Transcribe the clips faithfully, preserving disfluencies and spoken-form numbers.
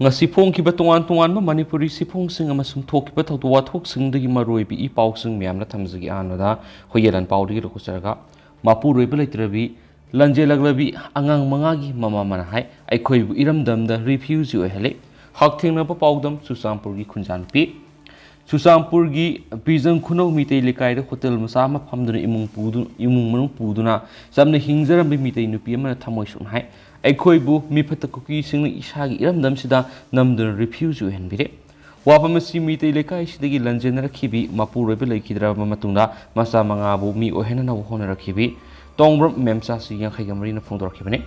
ꯉꯁꯤ ꯐꯣꯡꯈꯤꯕ ꯇꯣꯉꯥꯟ ꯇꯣꯉꯥꯟꯕ ꯃꯅꯤꯄꯨꯔꯤ ꯆꯦꯐꯣꯡꯁꯤꯡ ꯑꯃꯁꯨꯡ ꯊꯣꯛꯈꯤꯕ ꯊꯧꯗꯣꯛ ꯋꯥꯊꯣꯛꯁꯤꯡꯗꯒꯤ ꯃꯔꯨꯑꯣꯏꯕ ꯏ ꯄꯥꯎꯁꯤꯡ ꯃꯌꯥꯝꯅ ꯊꯝꯖꯒꯦ꯫ ꯑꯍꯥꯟꯕꯗ ꯍꯨꯏꯌꯦꯟ ꯂꯥꯟꯄꯥꯎꯗꯒꯤ ꯂꯧꯊꯣꯛꯆꯔꯒ, ꯃꯄꯨꯔꯣꯏꯕ ꯂꯩꯇ꯭ꯔꯕꯤ, ꯂꯟꯖꯦꯜꯂꯛꯂꯕꯤ ꯑꯉꯥꯡ ꯃꯉꯥꯒꯤ ꯃꯃꯥ ꯑꯃꯅ ꯍꯥꯏ, ꯑꯩꯈꯣꯏꯕꯨ ꯏꯔꯝꯗꯝꯗ ꯔꯤꯐ꯭ꯌꯨꯖꯤ ꯑꯣꯏꯍꯜꯂꯤ꯫ ꯍꯛꯊꯦꯡꯅꯕ ꯄꯥꯎꯗꯝ, ꯆꯨꯔꯆꯥꯟꯄꯨꯔꯒꯤ ꯈꯨꯟꯖꯥ ꯅꯨꯄꯤ꯫ ꯆꯨꯔꯆꯥꯟꯄꯨꯔꯒꯤ ꯕꯤꯖꯟ ꯈꯨꯅꯧ ꯃꯤꯇꯩ ꯂꯩꯀꯥꯏꯗ ꯍꯣꯇꯦꯜ ꯃꯆꯥ ꯑꯃ ꯐꯝꯗꯨꯅ ꯏꯃꯨꯡ ꯄꯨꯗꯨ-, ꯏꯃꯨꯡ ꯃꯅꯨꯡ ꯄꯨꯗꯨꯅ ꯆꯝꯅ ꯍꯤꯡꯖꯔꯝꯕ ꯃꯤꯇꯩ ꯅꯨꯄꯤ ꯑꯃꯅ ꯊꯃꯣꯏ ꯁꯣꯛꯅ ꯍꯥꯏ, ꯑꯩꯈꯣꯏꯕꯨ ꯃꯤꯐꯠꯇ ꯀꯨꯀꯤꯁꯤꯡꯅ ꯏꯁꯥꯒꯤ ꯏꯔꯝꯗꯝꯁꯤꯗ ꯅꯝꯗꯨꯅ ꯔꯤꯐ꯭ꯌꯨꯖꯤ ꯑꯣꯏꯍꯟꯕꯤꯔꯦ꯫ ꯋꯥꯐꯝ ꯑꯁꯤ ꯃꯤꯇꯩ ꯂꯩꯀꯥꯏꯁꯤꯗꯒꯤ ꯂꯟꯖꯦꯟꯅꯔꯛꯈꯤꯕꯤ ꯃꯄꯨꯔꯣꯏꯕ ꯂꯩꯈꯤꯗ꯭ꯔꯕ ꯃꯇꯨꯡꯗ ꯃꯆꯥ ꯃꯉꯥꯕꯨ ꯃꯤ ꯑꯣꯏꯍꯟꯅꯅꯕ ꯍꯣꯠꯅꯔꯛꯈꯤꯕꯤ ꯇꯣꯡꯕ꯭ꯔꯝ ꯃꯦꯝꯆꯥꯁꯤ ꯌꯥꯡꯈꯩꯒ ꯃꯔꯤꯅ ꯐꯣꯡꯗꯣꯔꯛꯈꯤꯕꯅꯤ꯫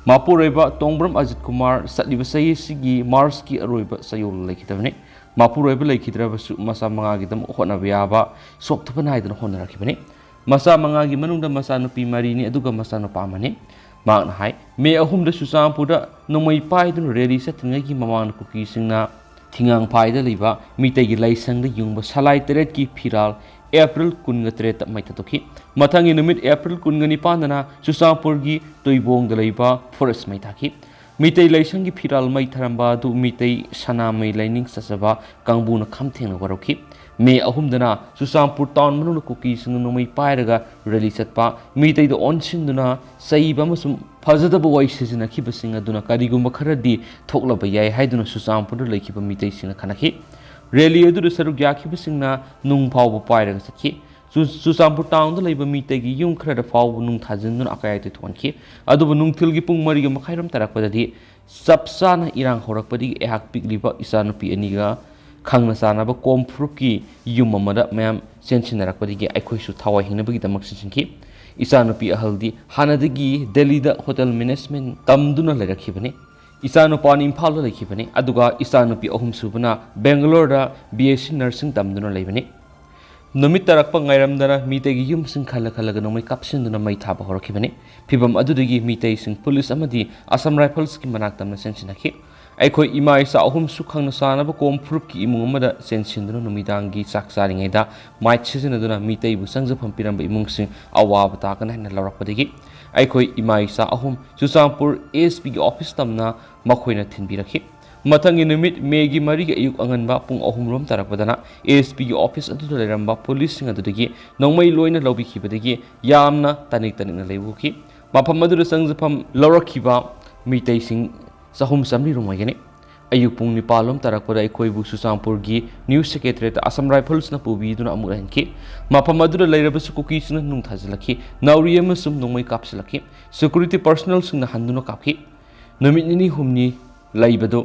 ꯃꯄꯨꯔꯣꯏꯕ ꯇꯣꯡꯕ꯭ꯔꯝ ꯑꯖꯤꯠ ꯀꯨꯃꯥꯔ ꯆꯠꯂꯤꯕ ꯆꯍꯤ ꯑꯁꯤꯒꯤ ꯃꯥꯔꯆꯀꯤ ꯑꯔꯣꯏꯕ ꯆꯌꯣꯜ ꯂꯩꯈꯤꯗꯕꯅꯤ꯫ ꯃꯄꯨꯔꯣꯏꯕ ꯂꯩꯈꯤꯗ꯭ꯔꯕꯁꯨ ꯃꯆꯥ ꯃꯉꯥꯒꯤꯗꯃꯛ ꯍꯣꯠꯅꯕ ꯌꯥꯕ ꯁꯣꯛꯊꯕ ꯅꯥꯏꯗꯅ ꯍꯣꯠꯅꯔꯛꯈꯤꯕꯅꯤ꯫ ꯃꯆꯥ ꯃꯉꯥꯒꯤ ꯃꯅꯨꯡꯗ ꯃꯆꯥꯅꯨꯄꯤ ꯃꯔꯤꯅꯤ, ꯑꯗꯨꯒ ꯃꯆꯥꯅꯨꯄꯥ ꯑꯃꯅꯤ꯫ ꯃꯍꯥꯛꯅ ꯍꯥꯏ, ꯃꯦ ꯑꯍꯨꯝꯗ ꯆꯨꯔꯆꯥꯟꯄꯨꯔꯗ ꯅꯣꯡꯃꯩ ꯄꯥꯏꯗꯨꯅ ꯔꯦꯂꯤ ꯆꯠꯇ꯭ꯔꯤꯉꯩꯒꯤ ꯃꯃꯥꯡꯗ ꯀꯨꯀꯤꯁꯤꯡꯅ ꯊꯤꯉꯥꯡꯐꯥꯏꯗ ꯂꯩꯕ ꯃꯤꯇꯩꯒꯤ ꯂꯥꯏꯁꯪꯗ ꯌꯨꯡꯕ ꯁꯂꯥꯏ ꯇꯔꯦꯠꯀꯤ ꯐꯤꯔꯥꯜ ꯑꯦꯄ꯭ꯔꯤꯜ ꯀꯨꯟꯒ ꯇꯔꯦꯠꯇ ꯃꯩ ꯊꯥꯗꯣꯛꯈꯤ꯫ ꯃꯊꯪꯒꯤ ꯅꯨꯃꯤꯠ ꯑꯦꯄ꯭ꯔꯤꯜ ꯀꯨꯟꯒ ꯅꯤꯄꯥꯟꯗꯅ ꯆꯨꯔꯆꯥꯟꯄꯨꯔꯒꯤ ꯇꯨꯏꯕꯣꯡꯗ ꯂꯩꯕ ꯐꯣꯔꯦꯁ ꯃꯩ ꯊꯥꯈꯤ꯫ ꯃꯤꯇꯩ ꯂꯥꯏꯁꯪꯒꯤ ꯐꯤꯔꯥꯜ ꯃꯩ ꯊꯥꯔꯝꯕ ꯑꯗꯨ ꯃꯤꯇꯩ ꯁꯅꯥꯃꯍꯤ ꯂꯥꯏꯅꯤꯡ ꯆꯠꯆꯕ ꯀꯥꯡꯕꯨꯅ ꯈꯝ ꯊꯦꯡꯅ ꯋꯥꯔꯧꯈꯤ꯫ ꯃꯦ ꯑꯍꯨꯝꯗꯅ ꯆꯨꯔꯆꯥꯟꯄꯨꯔ ꯇꯥꯎꯟ ꯃꯅꯨꯡꯗ ꯀꯨꯀꯤꯁꯤꯡꯅ ꯅꯣꯡꯃꯩ ꯄꯥꯏꯔꯒ ꯔꯦꯂꯤ ꯆꯠꯄ, ꯃꯤꯇꯩꯗ ꯑꯣꯟꯁꯤꯟꯗꯨꯅ ꯆꯩꯕ ꯑꯃꯁꯨꯡ ꯐꯖꯗꯕ ꯋꯥꯍꯩ ꯁꯤꯖꯤꯟꯅꯈꯤꯕꯁꯤꯡ ꯑꯗꯨꯅ ꯀꯔꯤꯒꯨꯝꯕ ꯈꯔꯗꯤ ꯊꯣꯛꯂꯕ ꯌꯥꯏ ꯍꯥꯏꯗꯨꯅ ꯆꯨꯔꯆꯥꯟꯄꯨꯔꯗ ꯂꯩꯈꯤꯕ ꯃꯤꯇꯩꯁꯤꯡꯅ ꯈꯟꯅꯈꯤ꯫ ꯔꯦꯂꯤ ꯑꯗꯨꯗ ꯁꯔꯨꯛ ꯌꯥꯈꯤꯕꯁꯤꯡꯅ ꯅꯨꯡ ꯐꯥꯎꯕ ꯄꯥꯏꯔꯒ ꯆꯠꯈꯤ꯫ ꯆꯨ-, ꯆꯨꯔꯆꯥꯟꯄꯨꯔ ꯇꯥꯎꯟꯗ ꯂꯩꯕ ꯃꯤꯇꯩꯒꯤ ꯌꯨꯝ ꯈꯔꯗ ꯐꯥꯎꯕ ꯅꯨꯡ ꯊꯥꯖꯤꯟꯗꯨꯅ ꯑꯀꯥꯏ ꯑꯇꯣꯏ ꯊꯣꯛꯍꯟꯈꯤ꯫ ꯑꯗꯨꯕꯨ ꯅꯨꯡꯊꯤꯜꯒꯤ ꯄꯨꯡ ꯃꯔꯤꯒ ꯃꯈꯥꯏꯔꯣꯝ ꯇꯥꯔꯛꯄꯗꯗꯤ ꯆꯞ ꯆꯥꯅ ꯏꯔꯥꯡ ꯍꯧꯔꯛꯄꯗꯒꯤ ꯑꯩꯍꯥꯛ ꯄꯤꯛꯂꯤꯕ ꯏꯆꯥꯅꯨꯄꯤ ꯑꯅꯤꯒ ꯈꯪꯅ ꯆꯥꯟꯅꯕ ꯀꯣꯝ ꯐꯨꯔꯨꯞꯀꯤ ꯌꯨꯝ ꯑꯃꯗ ꯃꯌꯥꯝ ꯆꯦꯟꯁꯤꯟꯅꯔꯛꯄꯗꯒꯤ ꯑꯩꯈꯣꯏꯁꯨ ꯊꯋꯥꯏ ꯍꯤꯡꯅꯕꯒꯤꯗꯃꯛ ꯆꯦꯟꯁꯤꯟꯈꯤ꯫ ꯏꯆꯥꯅꯨꯄꯤ ꯑꯍꯜꯗꯤ ꯍꯥꯟꯅꯗꯒꯤ ꯗꯦꯜꯂꯤꯗ ꯍꯣꯇꯦꯜ ꯃꯦꯅꯦꯖꯃꯦꯟ ꯇꯝꯗꯨꯅ ꯂꯩꯔꯛꯈꯤꯕꯅꯤ꯫ ꯏꯆꯥꯅꯨꯄꯥꯅꯤ ꯏꯝꯐꯥꯜꯗ ꯂꯩꯈꯤꯕꯅꯤ, ꯑꯗꯨꯒ ꯏꯆꯥꯅꯨꯄꯤ ꯑꯍꯨꯝꯁꯨꯕꯅ ꯕꯦꯡꯒꯂꯣꯔꯗ ꯕꯤ ꯑꯦꯁ ꯁꯤ ꯅꯔꯁꯤꯡ ꯇꯝꯗꯨꯅ ꯂꯩꯕꯅꯤ꯫ ꯅꯨꯃꯤꯠ ꯇꯥꯔꯛꯄ ꯉꯥꯏꯔꯝꯗꯅ ꯃꯤꯇꯩꯒꯤ ꯌꯨꯝꯁꯤꯡ ꯈꯜꯂ ꯈꯜꯂꯒ ꯅꯣꯡꯃꯩ ꯀꯥꯞꯁꯤꯟꯗꯨꯅ ꯃꯩ ꯊꯥꯕ ꯍꯧꯔꯛꯈꯤꯕꯅꯤ꯫ ꯐꯤꯚꯝ ꯑꯗꯨꯗꯒꯤ ꯃꯤꯇꯩꯁꯤꯡ ꯄꯨꯂꯤꯁ ꯑꯃꯗꯤ ꯑꯁꯥꯝ ꯔꯥꯏꯐꯜꯁꯀꯤ ꯃꯅꯥꯛ ꯇꯝꯅ ꯆꯦꯟꯁꯤꯟꯅꯈꯤ꯫ ꯑꯩꯈꯣꯏ ꯏꯃꯥ ꯏꯆꯥ ꯑꯍꯨꯝꯁꯨ ꯈꯪꯅ ꯆꯥꯟꯅꯕ ꯀꯣꯝ ꯐꯨꯔꯨꯞꯀꯤ ꯏꯃꯨꯡ ꯑꯃꯗ ꯆꯦꯟꯁꯤꯟꯗꯨꯅ ꯅꯨꯃꯤꯗꯥꯡꯒꯤ ꯆꯥꯛ ꯆꯥꯔꯤꯉꯩꯗ ꯃꯥꯏꯛ ꯁꯤꯖꯤꯟꯅꯗꯨꯅ ꯃꯤꯇꯩꯕꯨ ꯆꯪꯖꯐꯝ ꯄꯤꯔꯝꯕ ꯏꯃꯨꯡꯁꯤꯡ ꯑꯋꯥꯕ ꯇꯥꯀꯅ ꯍꯦꯟꯅ ꯂꯧꯔꯛꯄꯗꯒꯤ ꯑꯩꯈꯣꯏ ꯏꯃꯥ ꯏꯆꯥ ꯑꯍꯨꯝ ꯆꯨꯔꯆꯥꯟꯄꯨꯔ ꯑꯦꯁ ꯄꯤꯒꯤ ꯑꯣꯐꯤꯁ ꯇꯝꯅ ꯃꯈꯣꯏꯅ ꯊꯤꯟꯕꯤꯔꯛꯈꯤ꯫ ꯃꯊꯪꯒꯤ ꯅꯨꯃꯤꯠ ꯃꯦꯒꯤ ꯃꯔꯤꯒꯤ ꯑꯌꯨꯛ ꯑꯉꯟꯕ ꯄꯨꯡ ꯑꯍꯨꯝ ꯔꯣꯝ ꯇꯥꯔꯛꯄꯗꯅ ꯑꯦ ꯑꯦꯁ ꯄꯤꯒꯤ ꯑꯣꯐꯤꯁ ꯑꯗꯨꯗ ꯂꯩꯔꯝꯕ ꯄꯨꯂꯤꯁꯁꯤꯡ ꯑꯗꯨꯗꯒꯤ ꯅꯣꯡꯃꯩ ꯂꯣꯏꯅ ꯂꯧꯕꯤꯈꯤꯕꯗꯒꯤ ꯌꯥꯝꯅ ꯇꯅꯤꯛ ꯇꯅꯤꯛꯅ ꯂꯩꯕ ꯎꯈꯤ꯫ ꯃꯐꯝ ꯑꯗꯨꯗ ꯆꯪꯖꯐꯝ ꯂꯧꯔꯛꯈꯤꯕ ꯃꯤꯇꯩꯁꯤꯡ ꯆꯍꯨꯝ ꯆꯥꯃꯔꯤ ꯔꯣꯝ ꯑꯣꯏꯒꯅꯤ꯫ ꯑꯌꯨꯛ ꯄꯨꯡ ꯅꯤꯄꯥꯜ ꯂꯣꯝ ꯇꯥꯔꯛꯄꯗ ꯑꯩꯈꯣꯏꯕꯨ ꯆꯨꯔꯆꯥꯟꯄꯨꯔꯒꯤ ꯅ꯭ꯌꯨꯁ ꯁꯦꯀ꯭ꯔꯦꯇꯔꯤꯌꯦꯠꯇ ꯑꯁꯥꯝ ꯔꯥꯏꯐꯜꯁꯅ ꯄꯨꯕꯤꯗꯨꯅ ꯑꯃꯨꯛ ꯂꯩꯍꯟꯈꯤ꯫ ꯃꯐꯝ ꯑꯗꯨꯗ ꯂꯩꯔꯕꯁꯨ ꯀꯨꯀꯤꯁꯤꯡꯅ ꯅꯨꯡ ꯊꯥꯖꯤꯜꯂꯛꯈꯤ꯫ ꯅꯥꯎꯔꯤ ꯑꯃꯁꯨꯡ ꯅꯣꯡꯃꯩ ꯀꯥꯞꯁꯤꯜꯂꯛꯈꯤ꯫ ꯁꯦꯀ꯭ꯌꯨꯔꯤꯇꯤ ꯄꯔꯁꯣꯅꯦꯜꯁꯤꯡꯅ ꯍꯟꯗꯨꯅ ꯀꯥꯞꯈꯤ꯫ ꯅꯨꯃꯤꯠ ꯅꯤꯅꯤ ꯍꯨꯝꯅꯤ ꯂꯩꯕꯗꯨ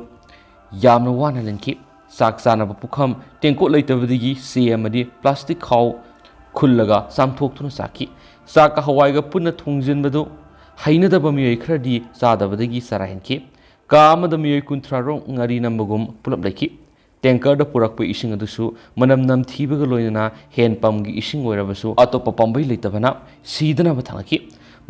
ꯌꯥꯝꯅ ꯋꯥꯅ ꯂꯦꯟꯈꯤ꯫ ꯆꯥꯛ ꯆꯥꯅꯕ ꯄꯨꯈꯝ ꯇꯦꯡꯀꯣꯠ ꯂꯩꯇꯕꯗꯒꯤ ꯆꯦ ꯑꯃꯗꯤ ꯄ꯭ꯂꯥꯁꯇꯤꯛ ꯈꯥꯎ ꯈꯨꯜꯂꯒ ꯆꯥꯝꯊꯣꯛꯇꯨꯅ ꯆꯥꯈꯤ꯫ ꯆꯥꯛꯀ ꯍꯋꯥꯏꯒ ꯄꯨꯟꯅ ꯊꯣꯡꯖꯤꯟꯕꯗꯨ ꯍꯩꯅꯗꯕ ꯃꯤꯑꯣꯏ ꯈꯔꯗꯤ ꯆꯥꯗꯕꯗꯒꯤ ꯆꯔꯥ ꯍꯦꯟꯈꯤ꯫ ꯀꯥ ꯑꯃꯗ ꯃꯤꯑꯣꯏ ꯀꯨꯟꯊ꯭ꯔꯥ ꯔꯣꯝ ꯉꯥꯔꯤ ꯅꯝꯕꯒꯨꯝ ꯄꯨꯂꯞ ꯂꯩꯈꯤ꯫ ꯇꯦꯡꯀꯔꯗ ꯄꯨꯔꯛꯄ ꯏꯁꯤꯡ ꯑꯗꯨꯁꯨ ꯃꯅꯝ ꯅꯝꯊꯤꯕꯒ ꯂꯣꯏꯅꯅ ꯍꯦꯟ ꯄꯝꯒꯤ ꯏꯁꯤꯡ ꯑꯣꯏꯔꯕꯁꯨ ꯑꯇꯣꯞꯄ ꯄꯥꯝꯕꯩ ꯂꯩꯇꯕꯅ ꯁꯤꯗꯅꯕ ꯊꯥꯡꯒꯠꯈꯤ꯫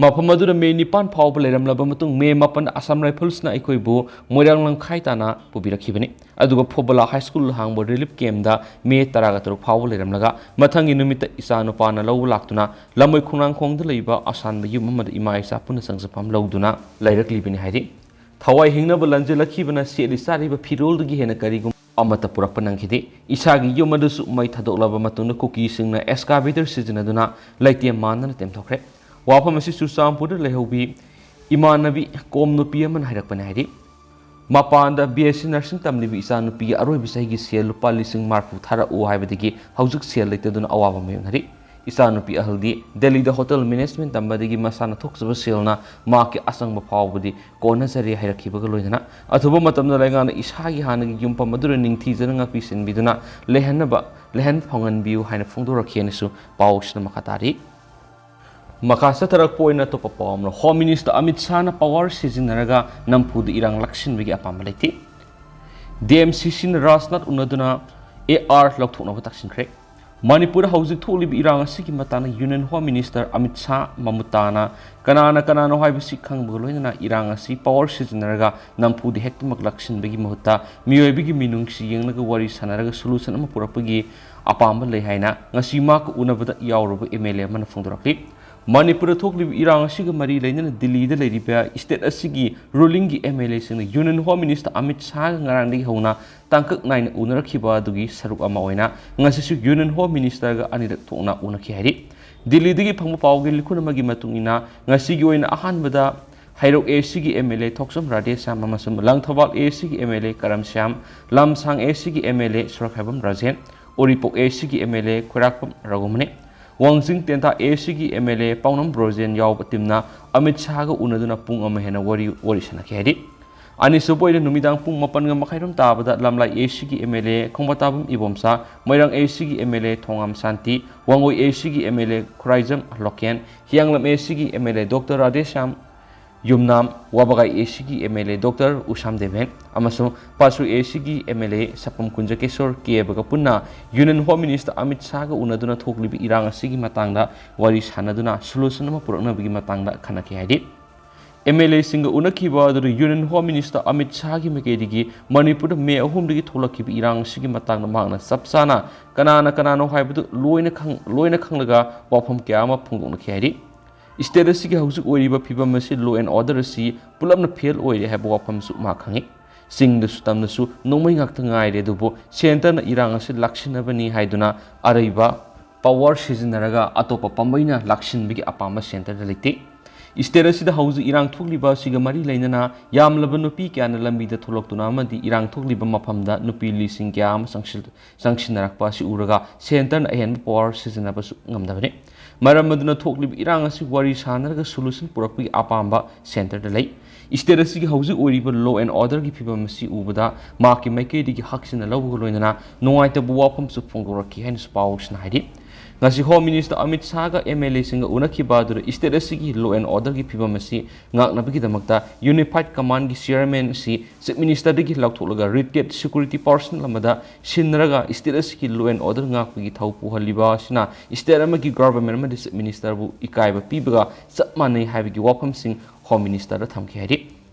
ꯃꯐꯝ ꯑꯗꯨꯗ ꯃꯦ ꯅꯤꯄꯥꯟ ꯐꯥꯎꯕ ꯂꯩꯔꯝꯂꯕ ꯃꯇꯨꯡ, ꯃꯦ ꯃꯥꯄꯟꯗ ꯑꯁꯥꯝ ꯔꯥꯏꯐꯜꯁꯅ ꯑꯩꯈꯣꯏꯕꯨ ꯃꯣꯏꯔꯥꯡ ꯂꯝꯈꯥꯏ ꯇꯥꯅ ꯄꯨꯕꯤꯔꯛꯈꯤꯕꯅꯤ꯫ ꯑꯗꯨꯒ ꯐꯣꯕꯣꯂꯥ ꯍꯥꯏ ꯁ꯭ꯀꯨꯜ ꯍꯥꯡꯕ ꯔꯤꯂꯤꯐ ꯀꯦꯝꯗ ꯃꯦ ꯇꯔꯥꯒ ꯇꯔꯨꯛ ꯐꯥꯎꯕ ꯂꯩꯔꯝꯂꯒ, ꯃꯊꯪꯒꯤ ꯅꯨꯃꯤꯠꯇ ꯏꯆꯥ ꯅꯨꯄꯥꯅ ꯂꯧꯕ ꯂꯥꯛꯇꯨꯅ ꯂꯝꯃꯣꯏ ꯈꯣꯡꯅꯥꯡꯈꯣꯡꯗ ꯂꯩꯕ ꯑꯁꯥꯟꯕ ꯌꯨꯝ ꯑꯃꯗ ꯏꯃꯥ ꯏꯆꯥ ꯄꯨꯟꯅ ꯆꯪꯖꯐꯝ ꯂꯧꯗꯨꯅ ꯂꯩꯔꯛꯂꯤꯕꯅꯤ ꯍꯥꯏꯔꯤ꯫ ꯊꯋꯥꯏ ꯍꯤꯡꯅꯕ ꯂꯥꯟꯖꯦꯜꯂꯛꯈꯤꯕꯅ ꯁꯦꯠꯂꯤ ꯆꯥꯔꯤꯕ ꯐꯤꯔꯣꯜꯗꯒꯤ ꯍꯦꯟꯅ ꯀꯔꯤꯒꯨꯝꯕ ꯑꯃꯠꯇ ꯄꯨꯔꯛꯄ ꯅꯪꯈꯤꯗꯦ꯫ ꯏꯁꯥꯒꯤ ꯌꯨꯝ ꯑꯗꯨꯁꯨ ꯃꯩ ꯊꯥꯗꯣꯛꯂꯕ ꯃꯇꯨꯡꯗ ꯀꯨꯀꯤꯁꯤꯡꯅ ꯑꯦꯛꯁꯀꯥꯚꯦꯇꯔ ꯁꯤꯖꯤꯟꯅꯗꯨꯅ ꯂꯩꯇꯦꯝ ꯃꯥꯟꯗꯅ ꯇꯦꯝꯊꯣꯛꯈ꯭ꯔꯦ꯫ ꯋꯥꯐꯝ ꯑꯁꯤ ꯆꯨꯔꯆꯥꯟꯄꯨꯔꯗ ꯂꯩꯍꯧꯕꯤ ꯏꯃꯥꯟꯅꯕꯤ ꯀꯣꯝ ꯅꯨꯄꯤ ꯑꯃꯅ ꯍꯥꯏꯔꯛꯄꯅꯤ ꯍꯥꯏꯔꯤ꯫ ꯃꯄꯥꯟꯗ ꯕꯤ ꯑꯦꯁ ꯁꯤ ꯅꯔꯁꯤꯡ ꯇꯝꯂꯤꯕ ꯏꯆꯥꯅꯨꯄꯤꯒꯤ ꯑꯔꯣꯏꯕ ꯆꯍꯤꯒꯤ ꯁꯦꯜ ꯂꯨꯄꯥ ꯂꯤꯁꯤꯡ ꯃꯔꯤꯐꯨ ꯊꯥꯔꯛꯎ ꯍꯥꯏꯕꯗꯒꯤ ꯍꯧꯖꯤꯛ ꯁꯦꯜ ꯂꯩꯇꯗꯨꯅ ꯑꯋꯥꯕ ꯃꯥꯌꯣꯛꯅꯔꯤ꯫ ꯏꯆꯥꯅꯨꯄꯤ ꯑꯍꯜꯗꯤ ꯗꯦꯜꯂꯤꯗ ꯍꯣꯇꯦꯜ ꯃꯦꯅꯦꯖꯃꯦꯟ ꯇꯝꯕꯗꯒꯤ ꯃꯁꯥꯅ ꯊꯣꯛꯆꯕ ꯁꯦꯜꯅ ꯃꯍꯥꯛꯀꯤ ꯑꯆꯪꯕ ꯐꯥꯎꯕꯗꯤ ꯀꯣꯟꯅꯖꯔꯦ ꯍꯥꯏꯔꯛꯈꯤꯕꯒ ꯂꯣꯏꯅꯅ, ꯑꯊꯨꯕ ꯃꯇꯝꯗ ꯂꯩꯉꯥꯛꯅ ꯏꯁꯥꯒꯤ ꯍꯥꯟꯅꯒꯤ ꯌꯨꯝꯐꯝ ꯑꯗꯨꯗ ꯅꯤꯡꯊꯤꯖꯅ ꯉꯥꯛꯄꯤ ꯁꯦꯟꯕꯤꯗꯨꯅ ꯂꯩꯍꯟꯅꯕ, ꯂꯩꯍꯟ ꯐꯪꯍꯟꯕꯤꯌꯨ ꯍꯥꯏꯅ ꯐꯣꯡꯗꯣꯔꯛꯈꯤ ꯍꯥꯏꯅꯁꯨ ꯄꯥꯎꯁꯤꯅ ꯃꯈꯥ ꯇꯥꯔꯤ꯫ ꯃꯈꯥ ꯆꯠꯊꯔꯛꯄ ꯑꯣꯏꯅ ꯑꯇꯣꯞꯄ ꯄꯥꯎ ꯑꯃꯅ, ꯍꯣꯝ ꯃꯤꯅꯤꯁꯇꯔ ꯑꯃꯤꯠ ꯁꯥꯍꯅ ꯄꯋꯥꯔ ꯁꯤꯖꯤꯟꯅꯔꯒ ꯅꯝꯐꯨꯗ ꯏꯔꯥꯡ ꯂꯥꯛꯁꯤꯟꯕꯒꯤ ꯑꯄꯥꯝꯕ ꯂꯩꯇꯦ꯫ ꯗꯤ ꯑꯦꯝ ꯁꯤ ꯁꯤꯅ ꯔꯥꯖꯅꯥꯊ ꯎꯅꯗꯨꯅ ꯑꯦ ꯑꯥꯔ ꯂꯧꯊꯣꯛꯅꯕ ꯇꯛꯁꯤꯟꯈ꯭ꯔꯦ꯫ ꯃꯅꯤꯄꯨꯔꯗ ꯍꯧꯖꯤꯛ ꯊꯣꯛꯂꯤꯕ ꯏꯔꯥꯡ ꯑꯁꯤꯒꯤ ꯃꯇꯥꯡꯗ union home minister Amit Shah ꯃꯃꯨꯠ ꯇꯥꯅ ꯀꯅꯥꯅ ꯀꯅꯥꯅꯣ ꯍꯥꯏꯕꯁꯤ ꯈꯪꯕꯒ ꯂꯣꯏꯅꯅ ꯏꯔꯥꯡ ꯑꯁꯤ ꯄꯋꯥꯔ ꯁꯤꯖꯤꯟꯅꯔꯒ ꯅꯝꯐꯨꯗ ꯍꯦꯛꯇꯃꯛ ꯂꯥꯛꯁꯤꯟꯕꯒꯤ ꯃꯍꯨꯠꯇ ꯃꯤꯑꯣꯏꯕꯒꯤ ꯃꯤꯅꯨꯡꯁꯤ ꯌꯦꯡꯂꯒ ꯋꯥꯔꯤ ꯁꯥꯟꯅꯔꯒ ꯁꯣꯂꯨꯁꯟ ꯑꯃ ꯄꯨꯔꯛꯄꯒꯤ ꯑꯄꯥꯝꯕ ꯂꯩ ꯍꯥꯏꯅ ꯉꯁꯤ ꯃꯍꯥꯛꯀ ꯎꯅꯕꯗ ꯌꯥꯎꯔꯨꯕ ꯑꯦꯝ ꯑꯦꯜ ꯑꯦ ꯑꯃꯅ ꯐꯣꯡꯗꯣꯔꯛꯂꯤ꯫ ꯃꯅꯤꯄꯨꯔꯗ ꯊꯣꯛꯂꯤꯕ ꯏꯔꯥꯡ ꯑꯁꯤꯒ ꯃꯔꯤ ꯂꯩꯅꯅ ꯗꯤꯜꯂꯤꯗ ꯂꯩꯔꯤꯕ state ꯑꯁꯤꯒꯤ rulingꯒꯤ MLAꯁꯤꯡꯅ Union Home Minister ꯑꯃꯤꯠ ꯁꯥꯍꯒ ꯉꯔꯥꯡꯗꯒꯤ ꯍꯧꯅ ꯇꯥꯡꯀꯛ ꯅꯥꯏꯅ ꯎꯅꯔꯛꯈꯤꯕ ꯑꯗꯨꯒꯤ ꯁꯔꯨꯛ ꯑꯃ ꯑꯣꯏꯅ ꯉꯁꯤꯁꯨ Union Home Ministerꯒ ꯑꯅꯤꯔꯛ ꯊꯣꯛꯅ ꯎꯅꯈꯤ ꯍꯥꯏꯔꯤ꯫ ꯗꯤꯜꯂꯤꯗꯒꯤ ꯐꯪꯕ ꯄꯥꯎꯒꯤ ꯂꯤꯈꯨꯟ ꯑꯃꯒꯤ ꯃꯇꯨꯡ ꯏꯟꯅ, ꯉꯁꯤꯒꯤ ꯑꯣꯏꯅ ꯑꯍꯥꯟꯕꯗ ꯍꯩꯔꯣꯛ ACꯒꯤ MLA ꯊꯣꯛꯆꯣꯝ ꯔꯥꯙꯦꯁ꯭ꯌꯥꯝ ꯑꯃꯁꯨꯡ ꯂꯪꯊꯕꯥꯜ ACꯒꯤ MLA ꯀꯔꯝ ꯁ꯭ꯌꯥꯝ, ꯂꯝꯁꯥꯡ ACꯒꯤ MLA ꯁꯣꯔꯣꯛꯈꯥꯏꯕꯝ ꯔꯥꯖꯦꯟ, ꯎꯔꯤꯄꯣꯛ ACꯒꯤ MLA ꯈꯣꯏꯔꯥꯛꯄꯝ ꯔꯘꯨꯃꯅꯤ, ꯋꯥꯡꯖꯤꯡ ꯇꯦꯟꯊꯥ ACꯒꯤ MLA ꯄꯥꯎꯅꯝ ꯕ꯭ꯔꯣꯖꯦꯟ ꯌꯥꯎꯕ teamꯅ ꯑꯃꯤꯠ ꯁꯥꯍꯒ ꯎꯅꯗꯨꯅ ꯄꯨꯡ ꯑꯃ ꯍꯦꯟꯅ ꯋꯥꯔꯤ, ꯋꯥꯔꯤ ꯁꯥꯟꯅꯈꯤ ꯍꯥꯏꯔꯤ꯫ ꯑꯅꯤꯁꯨꯕ ꯑꯣꯏꯅ ꯅꯨꯃꯤꯗꯥꯡ ꯄꯨꯡ ꯃꯥꯄꯟꯒ ꯃꯈꯥꯏꯔꯣꯝ ꯇꯥꯕꯗ ꯂꯝꯂꯥꯏ ACꯒꯤ MLA ꯈꯣꯡꯕꯥꯇꯥꯕꯝ ꯏꯕꯣꯝꯆꯥ, ꯃꯣꯏꯔꯥꯡ ACꯒꯤ MLA ꯊꯣꯉꯥꯝ ꯁꯥꯟꯇꯤ, ꯋꯥꯡꯒꯣꯏ ACꯒꯤ MLA ꯈꯨꯔꯥꯏꯖꯝ ꯂꯣꯀꯦꯟ, ꯍꯤꯌꯥꯡꯂꯝ ACꯒꯤ MLA Doctor ꯔꯥꯙꯦꯁ꯭ꯌꯥꯝ ꯌꯨꯝꯅꯥꯝ, ꯋꯥꯕꯒꯥꯏ ACꯒꯤ MLA Doctor ꯎꯁꯥꯝ ꯗꯦꯕꯦꯟ ꯑꯃꯁꯨꯡ ꯄꯥꯁꯨ ACꯒꯤ MLA ꯁꯄꯝ ꯀꯨꯟꯖꯀꯦꯁꯣꯔ ꯀꯦꯕꯒ ꯄꯨꯟꯅ Union Home Minister ꯑꯃꯤꯠ ꯁꯥꯍꯒ ꯎꯅꯗꯨꯅ ꯊꯣꯛꯂꯤꯕ ꯏꯔꯥꯡ ꯑꯁꯤꯒꯤ ꯃꯇꯥꯡꯗ ꯋꯥꯔꯤ ꯁꯥꯟꯅꯗꯨꯅ solution ꯑꯃ ꯄꯨꯔꯛꯅꯕꯒꯤ ꯃꯇꯥꯡꯗ ꯈꯟꯅꯈꯤ ꯍꯥꯏꯔꯤ꯫ MLAꯁꯤꯡꯒ ꯎꯅꯈꯤꯕ ꯑꯗꯨꯗ Union Home Minister ꯑꯃꯤꯠ ꯁꯥꯍꯒꯤ ꯃꯥꯏꯀꯩꯗꯒꯤ ꯃꯅꯤꯄꯨꯔꯗ May ꯑꯍꯨꯝꯗꯒꯤ ꯊꯣꯛꯂꯛꯈꯤꯕ ꯏꯔꯥꯡ ꯑꯁꯤꯒꯤ ꯃꯇꯥꯡꯗ ꯃꯍꯥꯛꯅ ꯆꯞ ꯆꯥꯅ ꯀꯅꯥꯅ ꯀꯅꯥꯅꯣ ꯍꯥꯏꯕꯗꯨ ꯂꯣꯏꯅ ꯈꯪ-, ꯂꯣꯏꯅ ꯈꯪꯂꯒ ꯋꯥꯐꯝ ꯀꯌꯥ ꯑꯃ ꯐꯣꯡꯗꯣꯛꯅꯈꯤ ꯍꯥꯏꯔꯤ꯫ State ꯑꯁꯤꯒꯤ ꯍꯧꯖꯤꯛ ꯑꯣꯏꯔꯤꯕ ꯐꯤꯕꯝ ꯑꯁꯤ law and order ꯑꯁꯤ ꯄꯨꯂꯞꯅ fail ꯑꯣꯏꯔꯦ ꯍꯥꯏꯕ ꯋꯥꯐꯝꯁꯨ ꯃꯍꯥꯛ ꯈꯪꯉꯤ꯫ ꯆꯤꯡꯗꯁꯨ ꯇꯝꯗꯁꯨ ꯅꯣꯡꯃꯩ ꯉꯥꯛꯇ ꯉꯥꯏꯔꯦ, ꯑꯗꯨꯕꯨ centreꯅ ꯏꯔꯥꯡ ꯑꯁꯤ ꯂꯥꯛꯁꯤꯟꯅꯕꯅꯤ ꯍꯥꯏꯗꯨꯅ ꯑꯔꯩꯕ power ꯁꯤꯖꯤꯟꯅꯔꯒ ꯑꯇꯣꯞꯄ ꯄꯥꯝꯕꯩꯅ ꯂꯥꯛꯁꯤꯟꯕꯒꯤ ꯑꯄꯥꯝꯕ centreꯗ ꯂꯩꯇꯦ꯫ State ꯑꯁꯤꯗ ꯍꯧꯖꯤꯛ ꯏꯔꯥꯡ ꯊꯣꯛꯂꯤꯕ ꯑꯁꯤꯒ ꯃꯔꯤ ꯂꯩꯅꯅ ꯌꯥꯝꯂꯕ ꯅꯨꯄꯤ ꯀꯌꯥꯅ ꯂꯝꯕꯤꯗ ꯊꯣꯛꯂꯛꯇꯨꯅ ꯑꯃꯗꯤ ꯏꯔꯥꯡ ꯊꯣꯛꯂꯤꯕ ꯃꯐꯝꯗ ꯅꯨꯄꯤ ꯂꯤꯁꯤꯡ ꯀꯌꯥ ꯑꯃ ꯆꯪꯁꯤꯜ-, ꯆꯪꯁꯤꯟꯅꯔꯛꯄ ꯑꯁꯤ ꯎꯔꯒ centreꯅ ꯑꯍꯦꯟꯕ power ꯁꯤꯖꯤꯟꯅꯕꯁꯨ ꯉꯝꯗꯕꯅꯤ꯫ ꯃꯔꯝ ꯑꯗꯨꯅ ꯊꯣꯛꯂꯤꯕ ꯏꯔꯥꯡ ꯑꯁꯤ ꯋꯥꯔꯤ ꯁꯥꯟꯅꯔꯒ solution ꯄꯨꯔꯛꯄꯒꯤ ꯑꯄꯥꯝꯕ centreꯗ ꯂꯩ꯫ State ꯑꯁꯤꯒꯤ ꯍꯧꯖꯤꯛ ꯑꯣꯏꯔꯤꯕ law and orderꯒꯤ ꯐꯤꯕꯝ ꯑꯁꯤ ꯎꯕꯗ ꯃꯍꯥꯛꯀꯤ ꯃꯥꯏꯀꯩꯗꯒꯤ ꯍꯛꯆꯤꯟꯅ ꯂꯧꯕꯒ ꯂꯣꯏꯅꯅ ꯅꯨꯡꯉꯥꯏꯇꯕ ꯋꯥꯐꯝꯁꯨ ꯐꯣꯡꯗꯣꯔꯛꯈꯤ ꯍꯥꯏꯅꯁꯨ ꯄꯥꯎꯁꯤꯅ ꯍꯥꯏꯔꯤ꯫ ꯉꯁꯤ Home Minister ꯑꯃꯤꯠ ꯁꯥꯍꯒ MLAꯁꯤꯡꯒ ꯎꯅꯈꯤꯕ ꯑꯗꯨꯗ state ꯑꯁꯤꯒꯤ law and orderꯒꯤ ꯐꯤꯕꯝ ꯑꯁꯤ ꯉꯥꯛꯅꯕꯒꯤꯗꯃꯛꯇ Unified Commandꯒꯤ chairman ꯑꯁꯤ Chief Ministerꯗꯒꯤ ꯂꯧꯊꯣꯛꯂꯒ retired security personnel ꯑꯃꯗ ꯁꯤꯟꯅꯔꯒ state ꯑꯁꯤꯒꯤ law and order ꯉꯥꯛꯄꯒꯤ ꯊꯧ ꯄꯨꯍꯜꯂꯤꯕ ꯑꯁꯤꯅ state ꯑꯃꯒꯤ government ꯑꯃꯗꯤ Chief Ministerꯕꯨ ꯏꯀꯥꯏꯕ ꯄꯤꯕꯒ ꯆꯞ ꯃꯥꯟꯅꯩ ꯍꯥꯏꯕꯒꯤ ꯋꯥꯐꯝꯁꯤꯡ Home Ministerꯗ ꯊꯝꯈꯤ ꯍꯥꯏꯔꯤ꯫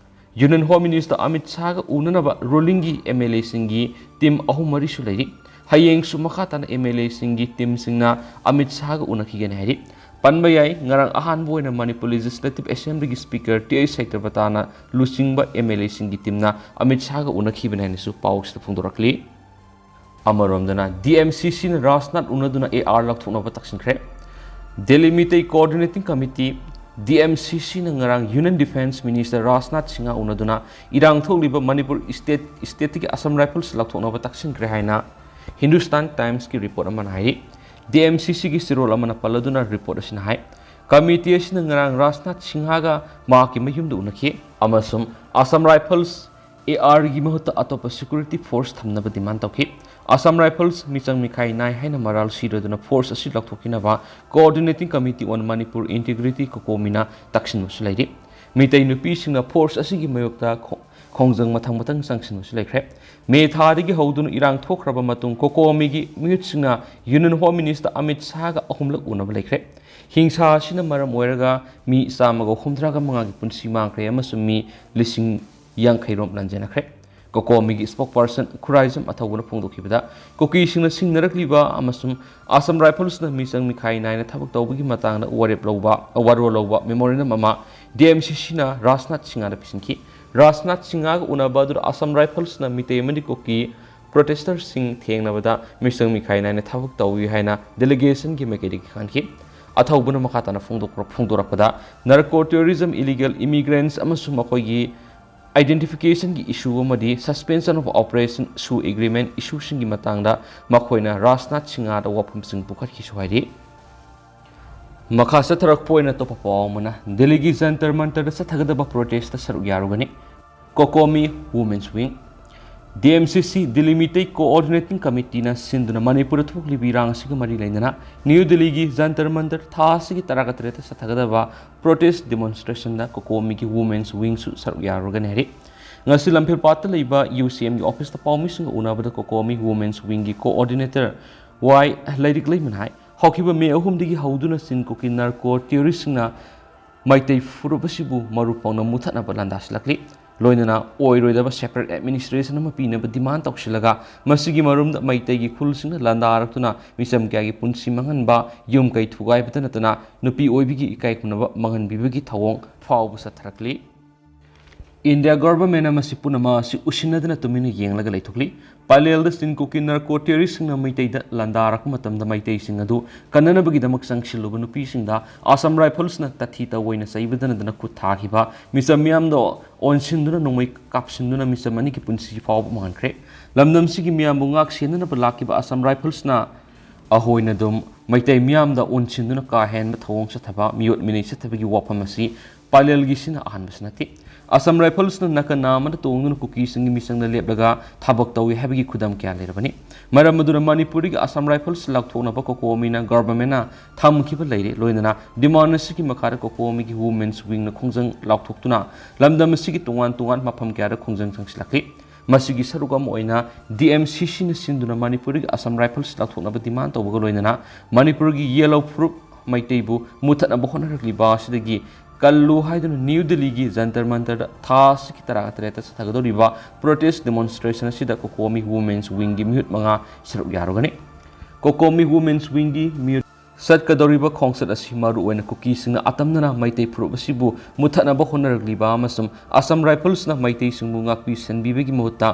Union Home Minister Amit ꯁꯥꯍꯒ ꯎꯅꯅꯕ rulingꯒꯤ MLAꯁꯤꯡꯒꯤ team ꯑꯍꯨꯝ ꯃꯔꯤꯁꯨ ꯂꯩꯔꯤ꯫ ꯍꯌꯦꯡꯁꯨ ꯃꯈꯥ ꯇꯥꯅ MLAꯁꯤꯡꯒꯤ teamꯁꯤꯡꯅ ꯑꯃꯤꯠ ꯁꯥꯍꯒ ꯎꯅꯈꯤꯒꯅꯤ ꯍꯥꯏꯔꯤ꯫ ꯄꯟꯕ ꯌꯥꯏ, ꯉꯔꯥꯡ ꯑꯍꯥꯟꯕ ꯑꯣꯏꯅ ꯃꯅꯤꯄꯨꯔ ꯂꯦꯖꯤꯁꯂꯦꯇꯤꯚ ꯑꯦꯁꯦꯝꯕ꯭ꯂꯤꯒꯤ ꯁ꯭ꯄꯤꯀꯔ ꯇꯤ ꯑꯩꯆ ꯁꯩꯇ꯭ꯔꯕꯇꯥꯅ ꯂꯨꯆꯤꯡꯕ ꯑꯦꯝ ꯑꯦꯜ ꯑꯦꯁꯤꯡꯒꯤ ꯇꯤꯝꯅ ꯑꯃꯤꯠ ꯁꯥꯍꯒ ꯎꯅꯈꯤꯕꯅꯤ ꯍꯥꯏꯅꯁꯨ ꯄꯥꯎꯁꯤꯗ ꯐꯣꯡꯗꯣꯔꯛꯂꯤ꯫ ꯑꯃꯔꯣꯝꯗꯅ, ꯗꯤ ꯑꯦꯝ ꯁꯤ ꯁꯤꯅ ꯔꯥꯖꯅꯥꯊ ꯎꯅꯗꯨꯅ ꯑꯦ ꯑꯥꯔ ꯂꯧꯊꯣꯛꯅꯕ ꯇꯛꯁꯤꯟꯈ꯭ꯔꯦ꯫ Delhi Meitei coordinating committee, D M C ꯁꯤꯅ ꯉꯔꯥꯡ union defence minister Rajnath Singh ꯎꯅꯗꯨꯅ ꯏꯔꯥꯡ ꯊꯣꯛꯂꯤꯕ ꯃꯅꯤꯄꯨꯔ ꯁ꯭ꯇꯦꯠ, ꯁ꯭ꯇꯦꯠꯇꯒꯤ ꯑꯁꯥꯝ ꯔꯥꯏꯐꯜꯁ ꯂꯧꯊꯣꯛꯅꯕ ꯇꯛꯁꯤꯟꯈ꯭ꯔꯦ ꯍꯥꯏꯅ ꯍꯤꯟꯗꯨꯁꯇꯥꯟ ꯇꯥꯏꯝꯁꯀꯤ ꯔꯤꯄꯣꯔꯠ ꯑꯃꯅ ꯍꯥꯏꯔꯤ꯫ ꯗꯤ ꯑꯦꯝ ꯁꯤ ꯁꯤꯒꯤ ꯆꯦꯔꯣꯜ ꯑꯃꯅ ꯄꯜꯂꯗꯨꯅ ꯔꯤꯄꯣꯔꯠ ꯑꯁꯤꯅ ꯍꯥꯏ, ꯀꯃꯤꯇꯤ ꯑꯁꯤꯅ ꯉꯔꯥꯡ ꯔꯥꯖꯅꯥꯊ ꯁꯤꯡꯍꯒ ꯃꯍꯥꯛꯀꯤ ꯃꯌꯨꯝꯗ ꯎꯅꯈꯤ ꯑꯃꯁꯨꯡ ꯑꯁꯥꯝ ꯔꯥꯏꯐꯜꯁ, ꯑꯦ ꯑꯥꯔꯒꯤ ꯃꯍꯨꯠꯇ ꯑꯇꯣꯞꯄ ꯁꯦꯀ꯭ꯌꯨꯔꯤꯇꯤ ꯐꯣꯔꯁ ꯊꯝꯅꯕ ꯗꯤꯃꯥꯟ ꯇꯧꯈꯤ꯫ ꯑꯁꯥꯝ ꯔꯥꯏꯐꯜꯁ ꯃꯤꯆꯪ ꯃꯤꯈꯥꯏ ꯅꯥꯏ ꯍꯥꯏꯅ ꯃꯔꯥꯜ ꯁꯤꯔꯗꯨꯅ ꯐꯣꯔꯁ ꯑꯁꯤ ꯂꯧꯊꯣꯛꯈꯤꯅꯕ ꯀꯣꯑꯣꯔꯗꯤꯅꯦꯇꯤꯡ ꯀꯃꯤꯇꯤ ꯑꯣꯟ ꯃꯅꯤꯄꯨꯔ ꯏꯟꯇꯤꯒ꯭ꯔꯤꯇꯤ, ꯀꯣꯀꯣꯃꯤꯅ ꯇꯛꯁꯤꯟꯕꯁꯨ ꯂꯩꯔꯤ꯫ ꯃꯤꯇꯩ ꯅꯨꯄꯤꯁꯤꯡꯅ ꯐꯣꯔꯁ ꯑꯁꯤꯒꯤ ꯃꯥꯌꯣꯛꯇ ꯈꯣ-, ꯈꯣꯡꯖꯪ ꯃꯊꯪ ꯃꯊꯪ ꯆꯪꯁꯤꯟꯕꯁꯨ ꯂꯩꯈ꯭ꯔꯦ꯫ ꯃꯦ ꯊꯥꯗꯒꯤ ꯍꯧꯗꯨꯅ ꯏꯔꯥꯡ ꯊꯣꯛꯈ꯭ꯔꯕ ꯃꯇꯨꯡ ꯀꯣꯀꯣꯃꯤꯒꯤ ꯃꯤꯍꯨꯠꯁꯤꯡꯅ ꯌꯨꯅꯤꯌꯟ ꯍꯣꯝ ꯃꯤꯅꯤꯁꯇꯔ ꯑꯃꯤꯠ ꯁꯥꯍꯒ ꯑꯍꯨꯝꯂꯛ ꯎꯅꯕ ꯂꯩꯈ꯭ꯔꯦ꯫ ꯍꯤꯡꯁꯥ ꯑꯁꯤꯅ ꯃꯔꯝ ꯑꯣꯏꯔꯒ ꯃꯤ ꯆꯥꯝꯃꯒ ꯍꯨꯝꯗ꯭ꯔꯥꯒ ꯃꯉꯥꯒꯤ ꯄꯨꯟꯁꯤ ꯃꯥꯡꯈ꯭ꯔꯦ ꯑꯃꯁꯨꯡ ꯃꯤ ꯂꯤꯁꯤꯡ ꯌꯥꯡꯈꯩ ꯔꯣꯝ ꯂꯥꯟꯖꯦꯟꯅꯈ꯭ꯔꯦ꯫ ꯀꯣꯀꯣꯃꯤꯒꯤ ꯁ꯭ꯄꯣꯛꯄꯔꯁꯟ ꯈꯨꯔꯥꯏꯖꯝ ꯑꯊꯧꯕꯅ ꯐꯣꯡꯗꯣꯛꯈꯤꯕꯗ, ꯀꯨꯀꯤꯁꯤꯡꯅ ꯁꯤꯡꯅꯔꯛꯂꯤꯕ ꯑꯃꯁꯨꯡ ꯑꯁꯥꯝ ꯔꯥꯏꯐꯜꯁꯅ ꯃꯤꯆꯪ ꯃꯤꯈꯥꯏ ꯅꯥꯏꯅ ꯊꯕꯛ ꯇꯧꯕꯒꯤ ꯃꯇꯥꯡꯗ ꯋꯥꯔꯦꯞ ꯂꯧꯕ, ꯋꯥꯔꯣꯜ ꯂꯧꯕ ꯃꯦꯃꯣꯔꯦꯟꯗꯝ ꯑꯃ ꯗꯤ ꯑꯦꯝ ꯁꯤ ꯁꯤꯅ ꯔꯥꯖꯅꯥꯊ ꯁꯤꯡꯍꯗ ꯄꯤꯁꯤꯟꯈꯤ꯫ ꯔꯥꯖꯅꯥꯊ ꯁꯤꯡꯍꯒ ꯎꯅꯕ ꯑꯗꯨꯗ ꯑꯁꯥꯝ ꯔꯥꯏꯐꯜꯁꯅ ꯃꯤꯇꯩ ꯑꯃꯗꯤ ꯀꯨꯀꯤ ꯄ꯭ꯔꯣꯇꯦꯁꯇꯔꯁꯤꯡ ꯊꯦꯡꯅꯕꯗ ꯃꯤꯆꯪ ꯃꯤꯈꯥꯏ ꯅꯥꯏꯅ ꯊꯕꯛ ꯇꯧꯏ ꯍꯥꯏꯅ ꯗꯦꯂꯤꯒꯦꯁꯟꯒꯤ ꯃꯥꯏꯀꯩꯗꯒꯤ ꯈꯪꯍꯟꯈꯤ꯫ ꯑꯊꯧꯕꯅ ꯃꯈꯥ ꯇꯥꯅ ꯐꯣꯡꯗꯣꯛꯄ-, ꯐꯣꯡꯗꯣꯔꯛꯄꯗ, ꯅꯥꯔꯀꯣ ꯇꯦꯔꯣꯔꯤꯖꯝ, ꯏꯂꯤꯒꯦꯜ ꯏꯃꯤꯒ꯭ꯔꯦꯟꯠꯁ ꯑꯃꯁꯨꯡ ꯃꯈꯣꯏꯒꯤ identification ꯒꯤ issue ꯑꯃꯗꯤ suspension of operation issue agreement issue ꯁꯤꯡꯒꯤ ꯃꯇꯥꯡꯗ ꯃꯈꯣꯏꯅ ꯔꯥꯖꯅꯥꯊ ꯁꯤꯡꯍꯗ ꯋꯥꯐꯝꯁꯤꯡ ꯄꯨꯈꯠꯈꯤꯁꯨ ꯍꯥꯏꯔꯤ꯫ ꯃꯈꯥ ꯆꯠꯊꯔꯛꯄ ꯑꯣꯏꯅ ꯑꯇꯣꯞꯄ ꯄꯥꯎ ꯑꯃꯅ, ꯗꯦꯜꯂꯤꯒꯤ ꯖꯟꯇꯔ ꯃꯟꯇꯔꯗ ꯆꯠꯊꯒꯗꯕ ꯄ꯭ꯔꯣꯇꯦꯁꯇ ꯁꯔꯨꯛ ꯌꯥꯔꯨꯒꯅꯤ꯫ COCOMI women's wing, D M C C, Delhi Meitei coordinating ꯀꯃꯤꯇꯤꯅ ꯁꯤꯟꯗꯨꯅ ꯃꯅꯤꯄꯨꯔꯗ ꯊꯣꯛꯂꯤꯕ ꯏꯔꯥꯡ ꯑꯁꯤꯒ ꯃꯔꯤ ꯂꯩꯅꯅ ꯅ꯭ꯌꯨ ꯗꯤꯜꯂꯤꯒꯤ ꯖꯟꯇꯔ ꯃꯟꯇꯔ ꯊꯥ ꯑꯁꯤꯒꯤ ꯇꯔꯥꯒ ꯇꯔꯦꯠꯇ ꯆꯠꯊꯒꯗꯕ ꯄ꯭ꯔꯣꯇꯦꯁ ꯗꯦꯃꯣꯟꯁꯇ꯭ꯔꯦꯁꯟꯗ ꯀꯣꯀꯣꯃꯤꯒꯤ ꯋꯨꯃꯦꯟꯁ ꯋꯤꯡꯁꯨ ꯁꯔꯨꯛ ꯌꯥꯔꯨꯒꯅꯤ ꯍꯥꯏꯔꯤ꯫ ꯉꯁꯤ ꯂꯝꯐꯦꯜꯄꯥꯠꯇ ꯂꯩꯕ ꯌꯨ ꯁꯤ ꯑꯦꯝꯒꯤ ꯑꯣꯐꯤꯁꯇ ꯄꯥꯎꯃꯤꯁꯤꯡꯒ ꯎꯅꯕꯗ ꯀꯣꯀꯣꯃꯤ ꯋꯨꯃꯦꯟꯁ ꯋꯤꯡꯒꯤ ꯀꯣꯑꯣꯔꯗꯤꯅꯦꯇꯔ ꯋꯥꯏ ꯂꯩꯔꯤꯛꯂꯩꯃꯅ ꯍꯥꯏ, ꯍꯧꯈꯤꯕ ꯃꯦ ꯑꯍꯨꯝꯗꯒꯤ ꯍꯧꯗꯨꯅ ꯆꯤꯟ ꯀꯨꯀꯤ ꯅꯥꯔꯀꯣ ꯇꯦꯔꯣꯔꯤꯁ꯭ꯠꯁꯤꯡꯅ ꯃꯩꯇꯩ ꯐꯨꯔꯨꯞ ꯑꯁꯤꯕꯨ ꯃꯔꯨ ꯐꯥꯎꯅ ꯃꯨꯊꯠꯅꯕ ꯂꯥꯟꯗꯥꯁꯤꯜꯂꯛꯂꯤ꯫ ꯂꯣꯏꯅꯅ ꯑꯣꯏꯔꯣꯏꯗꯕ separate administration ꯑꯃ ꯄꯤꯅꯕ demand ꯇꯧꯁꯤꯜꯂꯒ, ꯃꯁꯤꯒꯤ ꯃꯔꯨꯝꯗ ꯃꯩꯇꯩꯒꯤ ꯈꯨꯜꯁꯤꯡꯅ ꯂꯥꯟꯗꯥꯔꯛꯇꯨꯅ ꯃꯤꯆꯝ ꯀꯌꯥꯒꯤ ꯄꯨꯟꯁꯤ ꯃꯥꯡꯍꯟꯕ, ꯌꯨꯝ ꯀꯩ ꯊꯨꯒꯥꯏꯕꯇ ꯅꯠꯇꯅ ꯅꯨꯄꯤ ꯑꯣꯏꯕꯤꯒꯤ ꯏꯀꯥꯏ ꯈꯨꯝꯅꯕ ꯃꯥꯡꯍꯟꯕꯤꯕꯒꯤ ꯊꯧꯑꯣꯡ ꯐꯥꯎꯕ ꯆꯠꯊꯔꯛꯂꯤ꯫ ꯏꯟꯗꯤꯌꯥ ꯒꯚꯔꯟꯃꯦꯟꯠꯅ ꯃꯁꯤ ꯄꯨꯝꯅꯃꯛ ꯑꯁꯤ ꯎꯁꯤꯟꯅꯗꯨꯅ ꯇꯨꯃꯤꯟꯅ ꯌꯦꯡꯂꯒ ꯂꯩꯊꯣꯛꯂꯤ꯫ ꯄꯂꯦꯜꯗ ꯆꯤꯟ ꯀꯨꯀꯤ ꯅꯥꯔꯀꯣ ꯇꯦꯔꯣꯔꯤꯁꯁꯤꯡꯅ ꯃꯩꯇꯩꯗ ꯂꯥꯟꯗꯥꯔꯛꯄ ꯃꯇꯝꯗ ꯃꯩꯇꯩꯁꯤꯡ ꯑꯗꯨ ꯀꯟꯅꯅꯕꯒꯤꯗꯃꯛ ꯆꯪꯁꯤꯜꯂꯨꯕ ꯅꯨꯄꯤꯁꯤꯡꯗ ꯑꯁꯥꯝ ꯔꯥꯏꯐꯜꯁꯅ ꯇꯥꯊꯤ ꯇꯧꯑꯣꯏꯅ ꯆꯩꯕꯗ ꯅꯠꯇꯅ ꯈꯨꯠ ꯊꯥꯈꯤꯕ, ꯃꯤꯆꯝ ꯃꯤꯌꯥꯝꯗ ꯑꯣꯟꯁꯤꯟꯗꯨꯅ ꯅꯣꯡꯃꯩ ꯀꯥꯞꯁꯤꯟꯗꯨꯅ ꯃꯤꯆꯝ ꯑꯅꯤꯒꯤ ꯄꯨꯟꯁꯤ ꯐꯥꯎꯕ ꯃꯥꯡꯍꯟꯈ꯭ꯔꯦ꯫ ꯂꯝꯗꯝꯁꯤꯒꯤ ꯃꯤꯌꯥꯝꯕꯨ ꯉꯥꯛ ꯁꯦꯟꯅꯅꯕ ꯂꯥꯛꯈꯤꯕ ꯑꯁꯥꯝ ꯔꯥꯏꯐꯜꯁꯅ ꯑꯍꯣꯏꯅ ꯑꯗꯨꯝ ꯃꯩꯇꯩ ꯃꯤꯌꯥꯝꯗ ꯑꯣꯟꯁꯤꯟꯗꯨꯅ ꯀꯥ ꯍꯦꯟꯕ ꯊꯧꯑꯣꯡ ꯆꯠꯊꯕ, ꯃꯤꯑꯣꯠ ꯃꯤꯅꯩ ꯆꯠꯊꯕꯒꯤ ꯋꯥꯐꯝ ꯑꯁꯤ ꯄꯂꯦꯜꯒꯤꯁꯤꯅ ꯑꯍꯥꯟꯕꯁꯨ ꯅꯠꯇꯦ꯫ ꯑꯁꯥꯝ ꯔꯥꯏꯐꯜꯁꯅ ꯅꯥꯀꯟ ꯅꯥꯝꯃꯗ ꯇꯣꯡꯗꯨꯅ ꯀꯨꯀꯤꯁꯤꯡꯒꯤ ꯃꯤꯆꯪꯗ ꯂꯦꯞꯂꯒ ꯊꯕꯛ ꯇꯧꯏ ꯍꯥꯏꯕꯒꯤ ꯈꯨꯗꯝ ꯀꯌꯥ ꯂꯩꯔꯕꯅꯤ꯫ ꯃꯔꯝ ꯑꯗꯨꯅ ꯃꯅꯤꯄꯨꯔꯗꯒꯤ ꯑꯁꯥꯝ ꯔꯥꯏꯐꯜꯁ ꯂꯧꯊꯣꯛꯅꯕ ꯀꯣꯀꯣꯃꯤꯅ ꯒꯚꯔꯟꯃꯦꯟꯠꯅ ꯊꯝꯈꯤꯕ ꯂꯩꯔꯦ꯫ ꯂꯣꯏꯅꯅ demand ꯑꯁꯤꯒꯤ ꯃꯈꯥꯗ ꯀꯣꯀꯣꯃꯤꯒꯤ ꯋꯨꯃꯦꯟꯁ ꯋꯤꯡꯅ ꯈꯣꯡꯖꯪ ꯂꯥꯎꯊꯣꯛꯇꯨꯅ ꯂꯝꯗꯝ ꯑꯁꯤꯒꯤ ꯇꯣꯉꯥꯟ ꯇꯣꯉꯥꯟꯕ ꯃꯐꯝ ꯀꯌꯥꯗ ꯈꯣꯡꯖꯪ ꯆꯪꯁꯤꯜꯂꯛꯂꯤ꯫ ꯃꯁꯤꯒꯤ ꯁꯔꯨꯛ ꯑꯃ ꯑꯣꯏꯅ ꯗꯤ ꯑꯦꯝ ꯁꯤ ꯁꯤꯅ ꯁꯤꯟꯗꯨꯅ ꯃꯅꯤꯄꯨꯔꯗꯒꯤ ꯑꯁꯥꯝ ꯔꯥꯏꯐꯜꯁ ꯂꯧꯊꯣꯛꯅꯕ demand ꯇꯧꯕꯒ ꯂꯣꯏꯅꯅ ꯃꯅꯤꯄꯨꯔꯒꯤ ꯌꯦꯂꯣ ꯐꯨꯔꯨꯞ ꯃꯩꯇꯩꯕꯨ ꯃꯨꯠꯊꯠꯅꯕ ꯍꯣꯠꯅꯔꯛꯂꯤꯕ ꯑꯁꯤꯗꯒꯤ ꯀꯜꯂꯨ ꯍꯥꯏꯗꯨꯅ ꯅ꯭ꯌꯨ ꯗꯤꯜꯂꯤꯒꯤ ꯖꯟꯇꯔ ꯃꯟꯇꯔꯗ ꯊꯥ ꯑꯁꯤꯒꯤ ꯇꯔꯥꯇꯔꯦꯠꯇ ꯆꯠꯊꯒꯗꯧꯔꯤꯕ protest demonstration ꯑꯁꯤꯗ ꯀꯣꯀꯣꯃꯤ ꯋꯨꯃꯦꯟꯁ ꯋꯤꯡꯒꯤ ꯃꯤꯍꯨꯠ ꯃꯉꯥ ꯁꯔꯨꯛ ꯌꯥꯔꯨꯒꯅꯤ꯫ ꯀꯣꯀꯣꯃꯤ ꯋꯨꯃꯦꯟꯁ ꯋꯤꯡꯒꯤ ꯃꯤꯍꯨꯠ ꯆꯠꯀꯗꯧꯔꯤꯕ ꯈꯣꯡꯆꯠ ꯑꯁꯤ ꯃꯔꯨꯑꯣꯏꯅ ꯀꯨꯀꯤꯁꯤꯡꯅ ꯑꯇꯝꯅꯅ ꯃꯩꯇꯩ ꯐꯨꯔꯨꯞ ꯑꯁꯤꯕꯨ ꯃꯨꯠꯊꯠꯅꯕ ꯍꯣꯠꯅꯔꯛꯂꯤꯕ ꯑꯃꯁꯨꯡ ꯑꯁꯥꯝ ꯔꯥꯏꯐꯜꯁꯅ ꯃꯩꯇꯩꯁꯤꯡꯕꯨ ꯉꯥꯛꯄꯤ ꯁꯦꯟꯕꯤꯕꯒꯤ ꯃꯍꯨꯠꯇ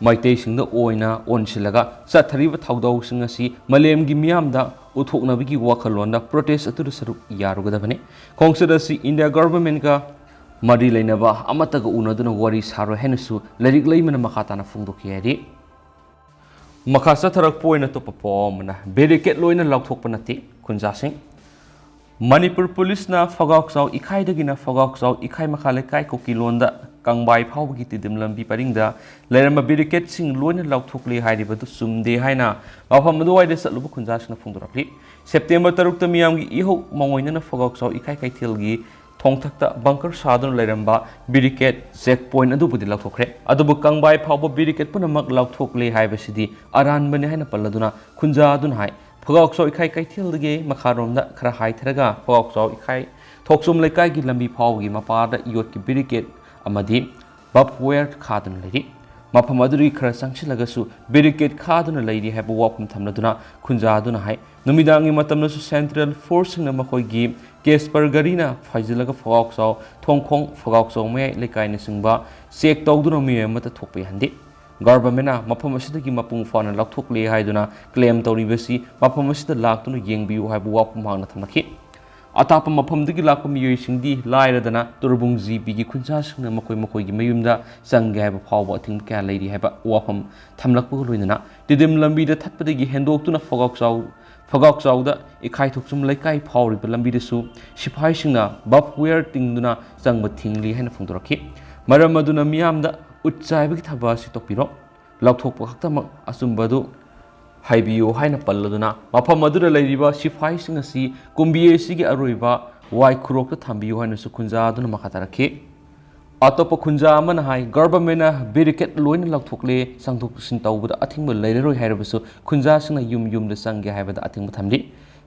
ꯃꯩꯇꯩꯁꯤꯡꯗ ꯑꯣꯏꯅ ꯑꯣꯟꯁꯤꯜꯂꯒ ꯆꯠꯊꯔꯤꯕ ꯊꯧꯗꯥꯡꯁꯤꯡ ꯑꯁꯤ ꯃꯥꯂꯦꯝꯒꯤ ꯃꯤꯌꯥꯝꯗ ꯎꯠꯊꯣꯛꯅꯕꯒꯤ ꯋꯥꯈꯜꯂꯣꯟꯗ protest ꯑꯗꯨꯗ ꯁꯔꯨꯛ ꯌꯥꯔꯨꯒꯗꯕꯅꯤ꯫ ꯈꯣꯡꯆꯠ ꯑꯁꯤ ꯏꯟꯗꯤꯌꯥ ꯒꯚꯔꯟꯃꯦꯟꯠꯀ ꯃꯔꯤ ꯂꯩꯅꯕ ꯑꯃꯠꯇꯒ ꯎꯅꯗꯨꯅ ꯋꯥꯔꯤ ꯁꯥꯔꯣꯏ ꯍꯥꯏꯅꯁꯨ ꯂꯥꯏꯔꯤꯛ ꯂꯩꯃꯅ ꯃꯈꯥ ꯇꯥꯅ ꯐꯣꯡꯗꯣꯛꯈꯤ ꯍꯥꯏꯔꯤ꯫ ꯃꯈꯥ ꯆꯠꯊꯔꯛꯄ ꯑꯣꯏꯅ ꯑꯇꯣꯞꯄ ꯄꯥꯎ ꯑꯃꯅ, ꯕꯦꯔꯤꯀꯦꯠ ꯂꯣꯏꯅ ꯂꯧꯊꯣꯛꯄ ꯅꯠꯇꯦ, ꯈꯨꯟꯖꯥꯁꯤꯡ꯫ ꯃꯅꯤꯄꯨꯔ ꯄꯨꯂꯤꯁꯅ ꯐꯒꯥꯎꯆꯥꯎ ꯏꯈꯥꯏꯗꯒꯤꯅ ꯐꯒꯥꯎꯆꯥꯎ ꯏꯈꯥꯏ ꯃꯈꯥ ꯂꯩꯀꯥꯏ, ꯀꯨꯀꯤ ꯂꯣꯟꯗ ꯀꯪꯕꯥꯏ ꯐꯥꯎꯕꯒꯤ ꯇꯤꯗꯤꯝ ꯂꯝꯕꯤ ꯄꯔꯤꯡꯗ ꯂꯩꯔꯝꯕ ꯕꯦꯔꯤꯀꯦꯠꯁꯤꯡ ꯂꯣꯏꯅ ꯂꯧꯊꯣꯛꯂꯦ ꯍꯥꯏꯔꯤꯕꯗꯨ ꯆꯨꯝꯗꯦ ꯍꯥꯏꯅ ꯃꯐꯝ ꯑꯗꯨꯋꯥꯏꯗ ꯆꯠꯂꯨꯕ ꯈꯨꯟꯖꯥꯁꯤꯡꯅ ꯐꯣꯡꯗꯣꯔꯛꯂꯤ꯫ ꯁꯦꯞꯇꯦꯝꯕꯔ ꯇꯔꯨꯛꯇ ꯃꯤꯌꯥꯝꯒꯤ ꯏꯍꯧ ꯃꯥꯡꯑꯣꯏꯅꯅ ꯐꯒꯥꯎꯆꯥꯎ ꯏꯈꯥꯏ ꯀꯩꯊꯦꯜꯒꯤ ꯊꯣꯡꯊꯛꯇ ꯕꯪꯀꯔ ꯁꯥꯗꯨꯅ ꯂꯩꯔꯝꯕ ꯕꯦꯔꯤꯀꯦꯠ ꯆꯦꯛ ꯄꯣꯏꯟꯠ ꯑꯗꯨꯕꯨꯗꯤ ꯂꯧꯊꯣꯛꯈ꯭ꯔꯦ꯫ ꯑꯗꯨꯕꯨ ꯀꯪꯕꯥꯏ ꯐꯥꯎꯕ ꯕꯦꯔꯤꯀꯦꯠ ꯄꯨꯝꯅꯃꯛ ꯂꯧꯊꯣꯛꯂꯦ ꯍꯥꯏꯕꯁꯤꯗꯤ ꯑꯔꯥꯟꯕꯅꯤ ꯍꯥꯏꯅ ꯄꯜꯂꯗꯨꯅ ꯈꯨꯟꯖꯥ ꯑꯗꯨꯅ ꯍꯥꯏ, ꯐꯒꯥꯎꯆꯥꯎ ꯏꯈꯥꯏ ꯀꯩꯊꯦꯜꯗꯒꯤ ꯃꯈꯥꯔꯣꯝꯗ ꯈꯔ ꯍꯥꯏꯊꯔꯒ ꯐꯒꯥꯎꯆꯥꯎ ꯏꯈꯥꯏ ꯊꯣꯛꯆꯣꯝ ꯂꯩꯀꯥꯏꯒꯤ ꯂꯝꯕꯤ ꯐꯥꯎꯕꯒꯤ ꯃꯄꯥꯗ ꯌꯣꯠꯀꯤ ꯕꯦꯔꯤꯀꯦꯠ ꯑꯃꯗꯤ ꯕꯥꯔꯕ ꯋꯥꯌꯔ ꯈꯥꯗꯨꯅ ꯂꯩꯔꯤ꯫ ꯃꯐꯝ ꯑꯗꯨꯗꯒꯤ ꯈꯔ ꯆꯪꯁꯤꯜꯂꯒꯁꯨ ꯕꯦꯔꯤꯀꯦꯗ ꯈꯥꯗꯨꯅ ꯂꯩꯔꯤ ꯍꯥꯏꯕ ꯋꯥꯐꯝ ꯊꯝꯂꯗꯨꯅ ꯈꯨꯟꯖꯥ ꯑꯗꯨꯅ ꯍꯥꯏ, ꯅꯨꯃꯤꯗꯥꯡꯒꯤ ꯃꯇꯝꯗꯁꯨ ꯁꯦꯟꯇ꯭ꯔꯦꯜ ꯐꯣꯔꯁꯁꯤꯡꯅ ꯃꯈꯣꯏꯒꯤ ꯀꯦꯁꯄꯔ ꯒꯥꯔꯤꯅ ꯐꯥꯏꯖꯤꯜꯂꯒ ꯐꯒꯥꯎꯆꯥꯎ, ꯊꯣꯡꯈꯣꯡ, ꯐꯒꯥꯎꯆꯥꯎ ꯃꯌꯥꯏ ꯂꯩꯀꯥꯏꯅꯆꯤꯡꯕ ꯆꯦꯛ ꯇꯧꯗꯨꯅ ꯃꯤꯑꯣꯏ ꯑꯃꯠꯇ ꯊꯣꯛꯄ ꯌꯥꯍꯟꯗꯦ꯫ ꯒꯚꯔꯟꯃꯦꯟꯅ ꯃꯐꯝ ꯑꯁꯤꯗꯒꯤ ꯃꯄꯨꯡ ꯐꯥꯅ ꯂꯧꯊꯣꯛꯂꯦ ꯍꯥꯏꯗꯨꯅ ꯀ꯭ꯂꯦꯝ ꯇꯧꯔꯤꯕꯁꯤ ꯃꯐꯝ ꯑꯁꯤꯗ ꯂꯥꯛꯇꯨꯅ ꯌꯦꯡꯕꯤꯌꯨ ꯍꯥꯏꯕ ꯋꯥꯐꯝ ꯍꯥꯡꯅ ꯊꯝꯂꯛꯈꯤ꯫ ꯑꯇꯥꯞꯄ ꯃꯐꯝꯗꯒꯤ ꯂꯥꯛꯄ ꯃꯤꯑꯣꯏꯁꯤꯡꯗꯤ ꯂꯥꯏꯔꯗꯅ ꯇꯨꯔꯕꯨꯡ ꯖꯤꯄꯤꯒꯤ ꯈꯨꯟꯖꯥꯁꯤꯡꯅ ꯃꯈꯣꯏ ꯃꯈꯣꯏꯒꯤ ꯃꯌꯨꯝꯗ ꯆꯪꯒꯦ ꯍꯥꯏꯕ ꯐꯥꯎꯕ ꯑꯊꯤꯡꯕ ꯀꯌꯥ ꯂꯩꯔꯤ ꯍꯥꯏꯕ ꯋꯥꯐꯝ ꯊꯝꯂꯛꯄꯒ ꯂꯣꯏꯅꯅ ꯇꯤꯗꯤꯝ ꯂꯝꯕꯤꯗ ꯊꯠꯄꯗꯒꯤ ꯍꯦꯟꯗꯣꯛꯇꯨꯅ ꯐꯒꯥꯎꯆꯥꯎ, ꯐꯒꯥꯎꯆꯥꯎꯗ ꯏꯈꯥꯏꯊꯣꯛꯆꯨꯝ ꯂꯩꯀꯥꯏ ꯐꯥꯎꯔꯤꯕ ꯂꯝꯕꯤꯗꯁꯨ ꯁꯤꯐꯥꯏꯁꯤꯡꯅ ꯕꯥꯔꯕ ꯋꯥꯌꯔ ꯇꯤꯡꯗꯨꯅ ꯆꯪꯕ ꯊꯤꯡꯂꯤ ꯍꯥꯏꯅ ꯐꯣꯡꯗꯣꯔꯛꯈꯤ꯫ ꯃꯔꯝ ꯑꯗꯨꯅ ꯃꯤꯌꯥꯝꯗ ꯎꯠ ꯆꯥꯏꯕꯒꯤ ꯊꯕꯛ ꯑꯁꯤ ꯇꯣꯛꯄꯤꯔꯣ꯫ ꯂꯧꯊꯣꯛꯄ ꯈꯛꯇꯃꯛ ꯑꯆꯨꯝꯕ ꯑꯗꯨ ꯍꯥꯏꯕꯤꯌꯨ ꯍꯥꯏꯅ ꯄꯜꯂꯗꯨꯅ ꯃꯐꯝ ꯑꯗꯨꯗ ꯂꯩꯔꯤꯕ ꯁꯤꯐꯥꯏꯁꯤꯡ ꯑꯁꯤ ꯀꯨꯝꯕꯤ ꯑꯁꯤꯒꯤ ꯑꯔꯣꯏꯕ ꯋꯥꯏ ꯈꯨꯔꯣꯛꯇ ꯊꯝꯕꯤꯌꯨ ꯍꯥꯏꯅꯁꯨ ꯈꯨꯟꯖꯥ ꯑꯗꯨꯅ ꯃꯈꯥ ꯇꯥꯔꯛꯈꯤ꯫ ꯑꯇꯣꯞꯄ ꯈꯨꯟꯖꯥ ꯑꯃꯅ ꯍꯥꯏ, ꯒꯚꯔꯟꯃꯦꯟꯅ ꯕꯦꯔꯤꯀꯦꯗ ꯂꯣꯏꯅ ꯂꯧꯊꯣꯛꯂꯦ, ꯆꯪꯊꯣꯛ ꯆꯪꯁꯤꯟ ꯇꯧꯕꯗ ꯑꯊꯤꯡꯕ ꯂꯩꯔꯔꯣꯏ ꯍꯥꯏꯔꯕꯁꯨ ꯈꯨꯟꯖꯥꯁꯤꯡꯅ ꯌꯨꯝ ꯌꯨꯝꯗ ꯆꯪꯒꯦ ꯍꯥꯏꯕꯗ ꯑꯊꯤꯡꯕ ꯊꯝꯂꯤ꯫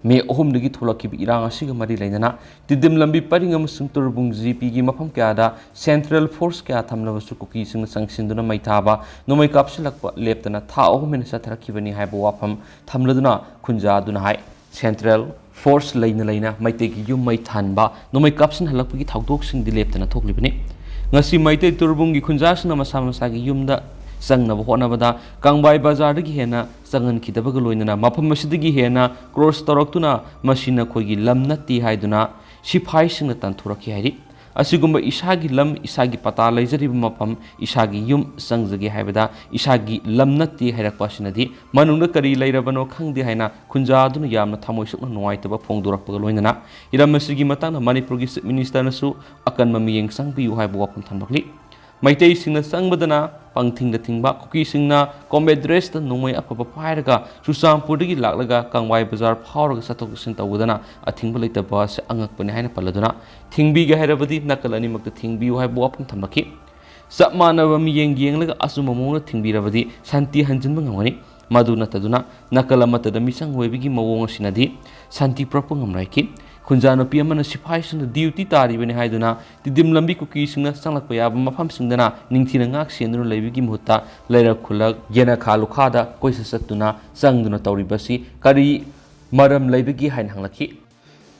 ꯃꯦ ꯑꯍꯨꯝꯗꯒꯤ ꯊꯣꯛꯂꯛꯈꯤꯕ ꯏꯔꯥꯡ ꯑꯁꯤꯒ ꯃꯔꯤ ꯂꯩꯅꯅ ꯇꯤꯗꯤꯝ ꯂꯝꯕꯤ ꯄꯔꯤꯡ ꯑꯃꯁꯨꯡ ꯇꯨꯔꯕꯨꯡ ꯖꯤꯄꯤꯒꯤ ꯃꯐꯝ ꯀꯌꯥꯗ ꯁꯦꯟꯇ꯭ꯔꯦꯜ ꯐꯣꯔꯁ ꯀꯌꯥ ꯊꯝꯂꯕꯁꯨ ꯀꯨꯀꯤꯁꯤꯡꯅ ꯆꯪꯁꯤꯟꯗꯨꯅ ꯃꯩ ꯊꯥꯕ, ꯅꯣꯡꯃꯩ ꯀꯥꯞꯁꯤꯜꯂꯛꯄ ꯂꯦꯞꯇꯅ ꯊꯥ ꯑꯍꯨꯝ ꯍꯦꯟꯅ ꯆꯠꯊꯔꯛꯈꯤꯕꯅꯤ ꯍꯥꯏꯕ ꯋꯥꯐꯝ ꯊꯝꯂꯗꯨꯅ ꯈꯨꯟꯖꯥ ꯑꯗꯨꯅ ꯍꯥꯏ, ꯁꯦꯟꯇ꯭ꯔꯦꯜ ꯐꯣꯔꯁ ꯂꯩꯅ ꯂꯩꯅ ꯃꯩꯇꯩꯒꯤ ꯌꯨꯝ ꯃꯩ ꯊꯥꯟꯕ, ꯅꯣꯡꯃꯩ ꯀꯥꯞꯁꯤꯟꯍꯜꯂꯛꯄꯒꯤ ꯊꯧꯗꯣꯛꯁꯤꯡꯗꯤ ꯂꯦꯞꯇꯅ ꯊꯣꯛꯂꯤꯕꯅꯤ꯫ ꯉꯁꯤ ꯃꯩꯇꯩ ꯇꯨꯔꯕꯨꯡꯒꯤ ꯈꯨꯟꯖꯥꯁꯤꯡꯅ ꯃꯁꯥ ꯃꯁꯥꯒꯤ ꯌꯨꯝꯗ ꯆꯪꯅꯕ ꯍꯣꯠꯅꯕꯗ ꯀꯪꯕꯥꯏ ꯕꯖꯥꯔꯗꯒꯤ ꯍꯦꯟꯅ ꯆꯪꯍꯟꯈꯤꯗꯕꯒ ꯂꯣꯏꯅꯅ ꯃꯐꯝ ꯑꯁꯤꯗꯒꯤ ꯍꯦꯟꯅ ꯀ꯭ꯔꯣꯁ ꯇꯧꯔꯛꯇꯨꯅ ꯃꯁꯤ ꯅꯈꯣꯏꯒꯤ ꯂꯝ ꯅꯠꯇꯦ ꯍꯥꯏꯗꯨꯅ ꯁꯤꯐꯥꯏꯁꯤꯡꯅ ꯇꯥꯟꯊꯣꯔꯛꯈꯤ ꯍꯥꯏꯔꯤ꯫ ꯑꯁꯤꯒꯨꯝꯕ ꯏꯁꯥꯒꯤ ꯂꯝ, ꯏꯁꯥꯒꯤ ꯄꯇꯥ ꯂꯩꯖꯔꯤꯕ ꯃꯐꯝ, ꯏꯁꯥꯒꯤ ꯌꯨꯝ ꯆꯪꯖꯒꯦ ꯍꯥꯏꯕꯗ ꯏꯁꯥꯒꯤ ꯂꯝ ꯅꯠꯇꯦ ꯍꯥꯏꯔꯛꯄ ꯑꯁꯤꯅꯗꯤ ꯃꯅꯨꯡꯗ ꯀꯔꯤ ꯂꯩꯔꯕꯅꯣ ꯈꯪꯗꯦ ꯍꯥꯏꯅ ꯈꯨꯟꯖꯥ ꯑꯗꯨꯅ ꯌꯥꯝꯅ ꯊꯃꯣꯏ ꯁꯣꯛꯅ ꯅꯨꯡꯉꯥꯏꯇꯕ ꯐꯣꯡꯗꯣꯔꯛꯄꯒ ꯂꯣꯏꯅꯅ ꯏꯔꯝ ꯑꯁꯤꯒꯤ ꯃꯇꯥꯡꯗ ꯃꯅꯤꯄꯨꯔꯒꯤ ꯆꯤꯐ ꯃꯤꯅꯤꯁꯇꯔꯅꯁꯨ ꯑꯀꯟꯕ ꯃꯤꯠꯌꯦꯡ ꯆꯪꯕꯤꯌꯨ ꯍꯥꯏꯕ ꯋꯥꯐꯝ ꯊꯝꯂꯛꯂꯤ꯫ ꯃꯩꯇꯩꯁꯤꯡꯅ ꯆꯪꯕꯗꯅ ꯄꯪꯊꯤꯡꯗ ꯊꯤꯡꯕ, ꯀꯨꯀꯤꯁꯤꯡꯅ ꯀꯣꯝꯕꯦꯠ ꯗ꯭ꯔꯦꯁꯇ ꯅꯣꯡꯃꯩ ꯑꯐꯕ ꯄꯥꯏꯔꯒ ꯆꯨꯔꯆꯥꯟꯄꯨꯔꯗꯒꯤ ꯂꯥꯛꯂꯒ ꯀꯪꯕꯥꯏ ꯕꯖꯥꯔ ꯐꯥꯎꯔꯒ ꯆꯠꯊꯣꯛ ꯆꯠꯁꯤꯟ ꯇꯧꯕꯗꯅ ꯑꯊꯤꯡꯕ ꯂꯩꯇꯕ ꯑꯁꯤ ꯑꯉꯛꯄꯅꯤ ꯍꯥꯏꯅ ꯄꯜꯂꯗꯨꯅ ꯊꯤꯡꯕꯤꯒꯦ ꯍꯥꯏꯔꯕꯗꯤ ꯅꯥꯀꯜ ꯑꯅꯤꯃꯛꯇ ꯊꯤꯡꯕꯤꯌꯨ ꯍꯥꯏꯕ ꯋꯥꯐꯝ ꯊꯝꯂꯛꯈꯤ꯫ ꯆꯞ ꯃꯥꯟꯅꯕ ꯃꯤꯠꯌꯦꯡ ꯌꯦꯡꯂꯒ ꯑꯆꯨꯝꯕ ꯃꯑꯣꯡꯗ ꯊꯤꯡꯕꯤꯔꯕꯗꯤ ꯁꯥꯟꯇꯤ ꯍꯟꯖꯤꯟꯕ ꯉꯝꯒꯅꯤ꯫ ꯃꯗꯨ ꯅꯠꯇꯗꯨꯅ ꯅꯥꯀꯜ ꯑꯃꯠꯇꯗ ꯃꯤꯆꯪ ꯑꯣꯏꯕꯒꯤ ꯃꯑꯣꯡ ꯑꯁꯤꯅꯗꯤ ꯁꯥꯟꯇꯤ ꯄꯨꯔꯛꯄ ꯉꯝꯂꯣꯏꯈꯤ꯫ ꯈꯨꯟꯖꯥ ꯅꯨꯄꯤ ꯑꯃꯅ ꯁꯤꯐꯥꯏꯁꯤꯡꯅ ꯗ꯭ꯌꯨꯇꯤ ꯇꯥꯔꯤꯕꯅꯤ ꯍꯥꯏꯗꯨꯅ ꯇꯤꯗꯤꯝ ꯂꯝꯕꯤ ꯀꯨꯀꯤꯁꯤꯡꯅ ꯆꯪꯂꯛꯄ ꯌꯥꯕ ꯃꯐꯝꯁꯤꯡꯗꯅ ꯅꯤꯡꯊꯤꯅ ꯉꯥꯛ ꯁꯦꯟꯗꯨꯅ ꯂꯩꯕꯒꯤ ꯃꯍꯨꯠꯇ ꯂꯩꯔꯛ ꯈꯨꯜꯂꯛ, ꯌꯦꯅꯈꯥ ꯂꯨꯈꯥꯗ ꯀꯣꯏꯆꯠ ꯆꯠꯇꯨꯅ ꯆꯪꯗꯨꯅ ꯇꯧꯔꯤꯕꯁꯤ ꯀꯔꯤ ꯃꯔꯝ ꯂꯩꯕꯒꯦ ꯍꯥꯏꯅ ꯍꯪꯂꯛꯈꯤ꯫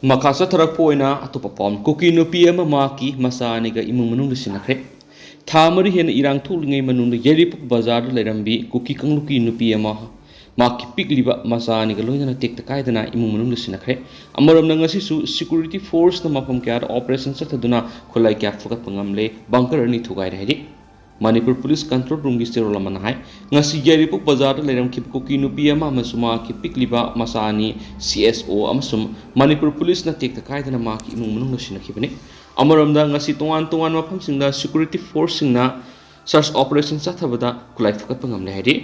ꯃꯈꯥ ꯆꯠꯊꯔꯛꯄ ꯑꯣꯏꯅ ꯑꯇꯣꯞꯄ ꯄꯥꯎ, ꯀꯨꯀꯤ ꯅꯨꯄꯤ ꯑꯃ ꯃꯍꯥꯛꯀꯤ ꯃꯆꯥ ꯑꯅꯤꯒ ꯏꯃꯨꯡ ꯃꯅꯨꯡꯗ ꯁꯤꯟꯅꯈ꯭ꯔꯦ꯫ ꯊꯥ ꯃꯔꯤ ꯍꯦꯟꯅ ꯏꯔꯥꯡ ꯊꯣꯛꯂꯤꯉꯩ ꯃꯅꯨꯡꯗ ꯌꯥꯏꯔꯤꯄꯣꯛ ꯕꯖꯥꯔꯗ ꯂꯩꯔꯝꯕꯤ ꯀꯨꯀꯤ ꯀꯥꯡꯂꯨꯞꯀꯤ ꯅꯨꯄꯤ ꯑꯃ ꯃꯍꯥꯛꯀꯤ ꯄꯤꯛꯂꯤꯕ ꯃꯆꯥ ꯑꯅꯤꯒ ꯂꯣꯏꯅꯅ ꯇꯦꯛꯇ ꯀꯥꯏꯗꯅ ꯏꯃꯨꯡ ꯃꯅꯨꯡꯗ ꯁꯤꯟꯅꯈ꯭ꯔꯦ꯫ ꯑꯃꯔꯣꯝꯗ ꯉꯁꯤꯁꯨ ꯁꯦꯀ꯭ꯌꯨꯔꯤꯇꯤ ꯐꯣꯔꯁꯅ ꯃꯐꯝ ꯀꯌꯥꯗ ꯑꯣꯄꯔꯦꯁꯟ ꯆꯠꯊꯗꯨꯅ ꯈꯨꯠꯂꯥꯏ ꯀꯌꯥ ꯐꯨꯒꯠꯄ ꯉꯝꯂꯦ, ꯕꯪꯀꯔ ꯑꯅꯤ ꯊꯨꯒꯥꯏꯔꯦ ꯍꯥꯏꯔꯤ꯫ ꯃꯅꯤꯄꯨꯔ ꯄꯨꯂꯤꯁ ꯀꯟꯇ꯭ꯔꯣꯜ ꯔꯨꯝꯒꯤ ꯆꯦꯔꯣꯜ ꯑꯃꯅ ꯍꯥꯏ, ꯉꯁꯤ ꯌꯥꯏꯔꯤꯄꯣꯛ ꯕꯖꯥꯔꯗ ꯂꯩꯔꯝꯈꯤꯕ ꯀꯨꯀꯤ ꯅꯨꯄꯤ ꯑꯃ ꯑꯃꯁꯨꯡ ꯃꯍꯥꯛꯀꯤ ꯄꯤꯛꯂꯤꯕ ꯃꯆꯥ ꯑꯅꯤ ꯁꯤ ꯑꯦꯁ ꯑꯣ ꯑꯃꯁꯨꯡ ꯃꯅꯤꯄꯨꯔ ꯄꯨꯂꯤꯁꯅ ꯇꯦꯛꯇ ꯀꯥꯏꯗꯅ ꯃꯍꯥꯛꯀꯤ ꯏꯃꯨꯡ ꯃꯅꯨꯡ ꯂꯣꯏꯁꯤꯟꯅꯈꯤꯕꯅꯤ꯫ ꯑꯃꯔꯣꯝꯗ ꯉꯁꯤ ꯇꯣꯉꯥꯟ ꯇꯣꯉꯥꯟꯕ ꯃꯐꯝꯁꯤꯡꯗ ꯁꯦꯀ꯭ꯌꯨꯔꯤꯇꯤ ꯐꯣꯔꯁꯁꯤꯡꯅ ꯁꯔꯆ ꯑꯣꯄꯔꯦꯁꯟ ꯆꯠꯊꯕꯗ ꯈꯨꯠꯂꯥꯏ ꯐꯨꯒꯠꯄ ꯉꯝꯂꯦ ꯍꯥꯏꯔꯤ꯫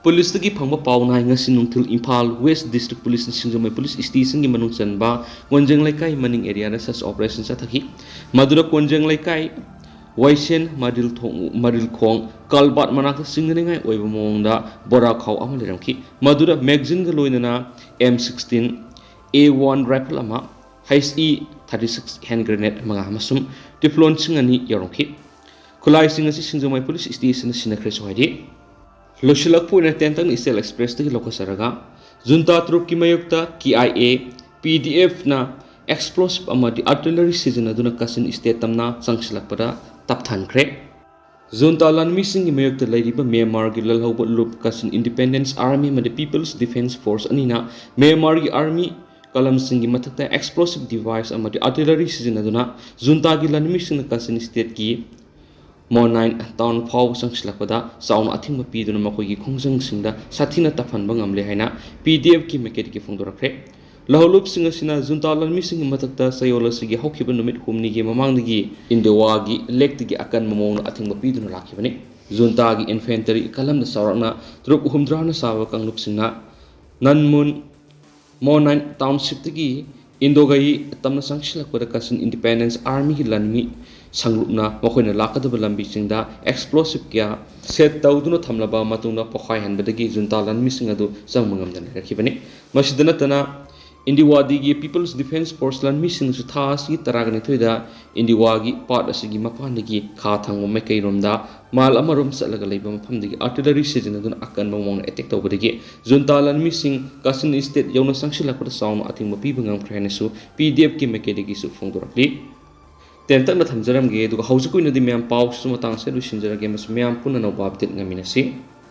ꯄꯨꯂꯤꯁꯇꯒꯤ ꯐꯪꯕ ꯄꯥꯎꯅ ꯍꯥꯏ, ꯉꯁꯤ ꯅꯨꯡꯊꯤꯜ ꯏꯝꯐꯥꯜ ꯋꯦꯁ ꯗꯤꯁꯇ꯭ꯔꯤꯛ ꯄꯨꯂꯤꯁꯅ ꯁꯤꯡꯖꯃꯩ ꯄꯨꯂꯤꯁ ꯁ꯭ꯇꯦꯁꯟꯒꯤ ꯃꯅꯨꯡ ꯆꯟꯕ ꯀꯣꯟꯖꯦꯡ ꯂꯩꯀꯥꯏ ꯃꯅꯤꯡ ꯑꯦꯔꯤꯌꯥꯗ ꯁꯔꯆ ꯑꯣꯄꯔꯦꯁꯟ ꯆꯠꯊꯈꯤ꯫ ꯃꯗꯨꯗ ꯀꯣꯟꯖꯦꯡ ꯂꯩꯀꯥꯏ ꯋꯥꯏꯁꯦꯟ ꯃꯔꯤꯜ ꯊꯣꯡ-, ꯃꯔꯤꯜꯈꯣꯡ ꯀꯜꯕꯥꯠ ꯃꯅꯥꯛꯇ ꯆꯤꯡꯅꯅꯤꯡꯉꯥꯏ ꯑꯣꯏꯕ ꯃꯑꯣꯡꯗ ꯕꯣꯔꯥ ꯈꯥꯎ ꯑꯃ ꯂꯩꯔꯝꯈꯤ꯫ ꯃꯗꯨꯗ ꯃꯦꯒꯖꯤꯟꯒ ꯂꯣꯏꯅꯅ ꯑꯦꯝ ꯁꯤꯛꯁꯇꯤꯟ ꯑꯦ ꯋꯥꯟ ꯔꯥꯏꯐꯜ ꯑꯃ, H E thirty six hand grenade ꯃꯉꯥ ꯑꯃꯁꯨꯡ ꯇꯤꯐꯂꯣꯟꯁꯤꯡ ꯑꯅꯤ ꯌꯥꯎꯔꯝꯈꯤ꯫ ꯈꯨꯠꯂꯥꯏꯁꯤꯡ ꯑꯁꯤ ꯁꯤꯡꯖꯃꯩ ꯄꯨꯂꯤꯁ ꯁ꯭ꯇꯦꯁꯟꯗ ꯁꯤꯟꯅꯈ꯭ꯔꯦꯁꯨ ꯍꯥꯏꯔꯤ꯫ ꯂꯣꯏꯁꯤꯜꯂꯛꯄ ꯑꯣꯏꯅ ꯇꯦꯟꯇꯛꯅ ꯏꯁꯇꯦꯜ ꯑꯦꯛꯁꯄ꯭ꯔꯦꯁꯇꯒꯤ ꯂꯧꯈꯠꯆꯔꯒ, ꯖꯨꯟꯇꯥ ꯇꯔꯨꯛꯀꯤ ꯃꯥꯌꯣꯛꯇ ꯀꯦ ꯑꯥꯏ ꯑꯦ, ꯄꯤ ꯗꯤ ꯑꯦꯐꯅ ꯑꯦꯛꯁꯄ꯭ꯂꯣꯁꯤꯞ ꯑꯃꯗꯤ ꯑꯥꯔꯇꯤꯂꯔꯤ ꯁꯤꯖꯤꯟꯅꯗꯨꯅ ꯀꯥꯆꯤꯟ ꯁ꯭ꯇꯦꯠ ꯇꯝꯅ ꯆꯪꯁꯤꯜꯂꯛꯄꯗ ꯇꯞꯊꯍꯟꯈ꯭ꯔꯦ꯫ ꯖꯨꯟꯇꯥ ꯂꯥꯟꯃꯤꯁꯤꯡꯒꯤ ꯃꯥꯌꯣꯛꯇ ꯂꯩꯔꯤꯕ ꯃ꯭ꯌꯥꯟꯃꯥꯔꯒꯤ ꯂꯜꯍꯧꯕ ꯂꯨꯞ ꯀꯥꯆꯤꯟ ꯏꯟꯗꯤꯄꯦꯟꯗꯦꯟꯁ ꯑꯥꯔꯃꯤ ꯑꯃꯗꯤ ꯄꯤꯄꯜꯁ ꯗꯤꯐꯦꯟꯁ ꯐꯣꯔꯁ ꯑꯅꯤꯅ ꯃ꯭ꯌꯥꯟꯃꯥꯔꯒꯤ ꯑꯥꯔꯃꯤ ꯀꯂꯝꯁꯤꯡꯒꯤ ꯃꯊꯛꯇ ꯑꯦꯛꯁꯄ꯭ꯂꯣꯁꯤꯞ ꯗꯤꯚꯥꯏꯁ ꯑꯃꯗꯤ ꯑꯥꯔꯇꯤꯂꯔꯤ ꯁꯤꯖꯤꯟꯅꯗꯨꯅ ꯖꯨꯟꯇꯥꯒꯤ ꯂꯥꯟꯃꯤꯁꯤꯡꯅ ꯀꯥꯆꯤꯟ ꯁ꯭ꯇꯦꯠꯀꯤ ꯃꯣꯅꯥꯏꯟ ꯇꯥꯎꯟ ꯐꯥꯎꯕ ꯆꯪꯁꯤꯜꯂꯛꯄꯗ ꯆꯥꯎꯅ ꯑꯊꯤꯡꯕ ꯄꯤꯗꯨꯅ ꯃꯈꯣꯏꯒꯤ ꯈꯣꯡꯖꯪꯁꯤꯡꯗ ꯁꯥꯊꯤꯅ ꯇꯞꯍꯟꯕ ꯉꯝꯂꯦ ꯍꯥꯏꯅ ꯄꯤ ꯗꯤ ꯑꯦꯐꯀꯤ ꯃꯥꯏꯀꯩꯗꯒꯤ ꯐꯣꯡꯗꯣꯔꯛꯈ꯭ꯔꯦ꯫ ꯂꯧꯍꯧꯂꯨꯞꯁꯤꯡ ꯑꯁꯤꯅ ꯖꯨꯟꯇꯥ ꯂꯥꯟꯃꯤꯁꯤꯡꯒꯤ ꯃꯊꯛꯇ ꯆꯌꯣꯜ ꯑꯁꯤꯒꯤ ꯍꯧꯈꯤꯕ ꯅꯨꯃꯤꯠ ꯍꯨꯝꯅꯤꯒꯤ ꯃꯃꯥꯡꯗꯒꯤ ꯏꯟꯗꯣꯋꯥꯒꯤ ꯂꯦꯛꯇꯒꯤ ꯑꯀꯟꯕ ꯃꯑꯣꯡꯗ ꯑꯊꯤꯡꯕ ꯄꯤꯗꯨꯅ ꯂꯥꯛꯈꯤꯕꯅꯤ꯫ ꯖꯨꯟꯇꯥꯒꯤ ꯏꯟꯐꯦꯟꯇꯔꯤ ꯀꯂꯝꯗ ꯆꯥꯎꯔꯥꯛꯅ ꯇꯔꯨꯛ ꯍꯨꯝꯗ꯭ꯔꯥꯅ ꯆꯥꯕ ꯀꯥꯡꯂꯨꯞꯁꯤꯡꯅ ꯅꯟꯃꯨꯟ ꯃꯣꯅꯥꯏꯟ ꯇꯥꯎꯟꯁꯤꯞꯇꯒꯤ ꯏꯟꯗꯣꯒꯩ ꯇꯝꯅ ꯆꯪꯁꯤꯜꯂꯛꯄꯗ ꯀꯥꯆꯤꯟ ꯏꯟꯗꯤꯄꯦꯟꯗꯦꯟꯁ ꯑꯥꯔꯃꯤꯒꯤ ꯂꯥꯟꯃꯤ ꯁꯪꯂꯨꯞꯅ ꯃꯈꯣꯏꯅ ꯂꯥꯛꯀꯗꯕ ꯂꯝꯕꯤꯁꯤꯡꯗ ꯑꯦꯛꯁꯄ꯭ꯂꯣꯁꯤꯞ ꯀꯌꯥ ꯁꯦꯠ ꯇꯧꯗꯨꯅ ꯊꯝꯂꯕ ꯃꯇꯨꯡꯗ ꯄꯣꯈꯥꯏꯍꯟꯕꯗꯒꯤ ꯖꯨꯟꯇꯥ ꯂꯥꯟꯃꯤꯁꯤꯡ ꯑꯗꯨ ꯆꯪꯕ ꯉꯝꯗꯅ ꯂꯩꯔꯛꯈꯤꯕꯅꯤ꯫ ꯃꯁꯤꯗ ꯅꯠꯇꯅ ꯏꯟꯗꯤꯋꯥꯗꯤꯒꯤ People's Defence Force ꯂꯥꯟꯃꯤꯁꯤꯡꯅꯁꯨ ꯊꯥ ꯑꯁꯤꯒꯤ ꯇꯔꯥꯒ ꯅꯤꯊꯣꯏꯗ ꯏꯟꯗꯤꯋꯥꯒꯤ ꯄꯥꯠ ꯑꯁꯤꯒꯤ ꯃꯄꯥꯟꯗꯒꯤ ꯈꯥ ꯊꯪꯕ ꯃꯥꯏꯀꯩꯔꯣꯝꯗ ꯃꯥꯏꯜ ꯑꯃꯔꯣꯝ ꯆꯠꯂꯒ ꯂꯩꯕ ꯃꯐꯝꯗꯒꯤ artillery ꯁꯤꯖꯤꯟꯅꯗꯨꯅ ꯑꯀꯟꯕ ꯃꯑꯣꯡꯗ attack ꯇꯧꯕꯗꯒꯤ ꯖꯨꯟꯇꯥ ꯂꯥꯟꯃꯤꯁꯤꯡ ꯀꯥꯆꯤꯟ state ꯌꯧꯅ ꯆꯪꯁꯤꯜꯂꯛꯄꯗ ꯆꯥꯎꯅ ꯑꯊꯤꯡꯕ ꯄꯤꯕ ꯉꯝꯈ꯭ꯔꯦ ꯍꯥꯏꯅꯁꯨ P D F ꯀꯤ ꯃꯥꯏꯀꯩꯗꯒꯤꯁꯨ ꯐꯣꯡꯗꯣꯔꯛꯂꯤ꯫ ꯇꯦꯟꯇꯛꯅ ꯊꯝꯖꯔꯝꯒꯦ, ꯑꯗꯨꯒ ꯍꯧꯖꯤꯛꯀꯤ ꯑꯣꯏꯅꯗꯤ ꯃꯌꯥꯝ ꯄꯥꯎꯁꯤꯁꯨ ꯃꯇꯥꯡ ꯑꯁꯤꯗ ꯂꯣꯏꯁꯤꯟꯖꯔꯒꯦ ꯑꯃꯁꯨꯡ ꯃꯌꯥꯝ ꯄꯨꯟꯅ ꯑꯅꯧꯕ update ꯉꯥꯏꯃꯤꯟꯅꯁꯤ꯫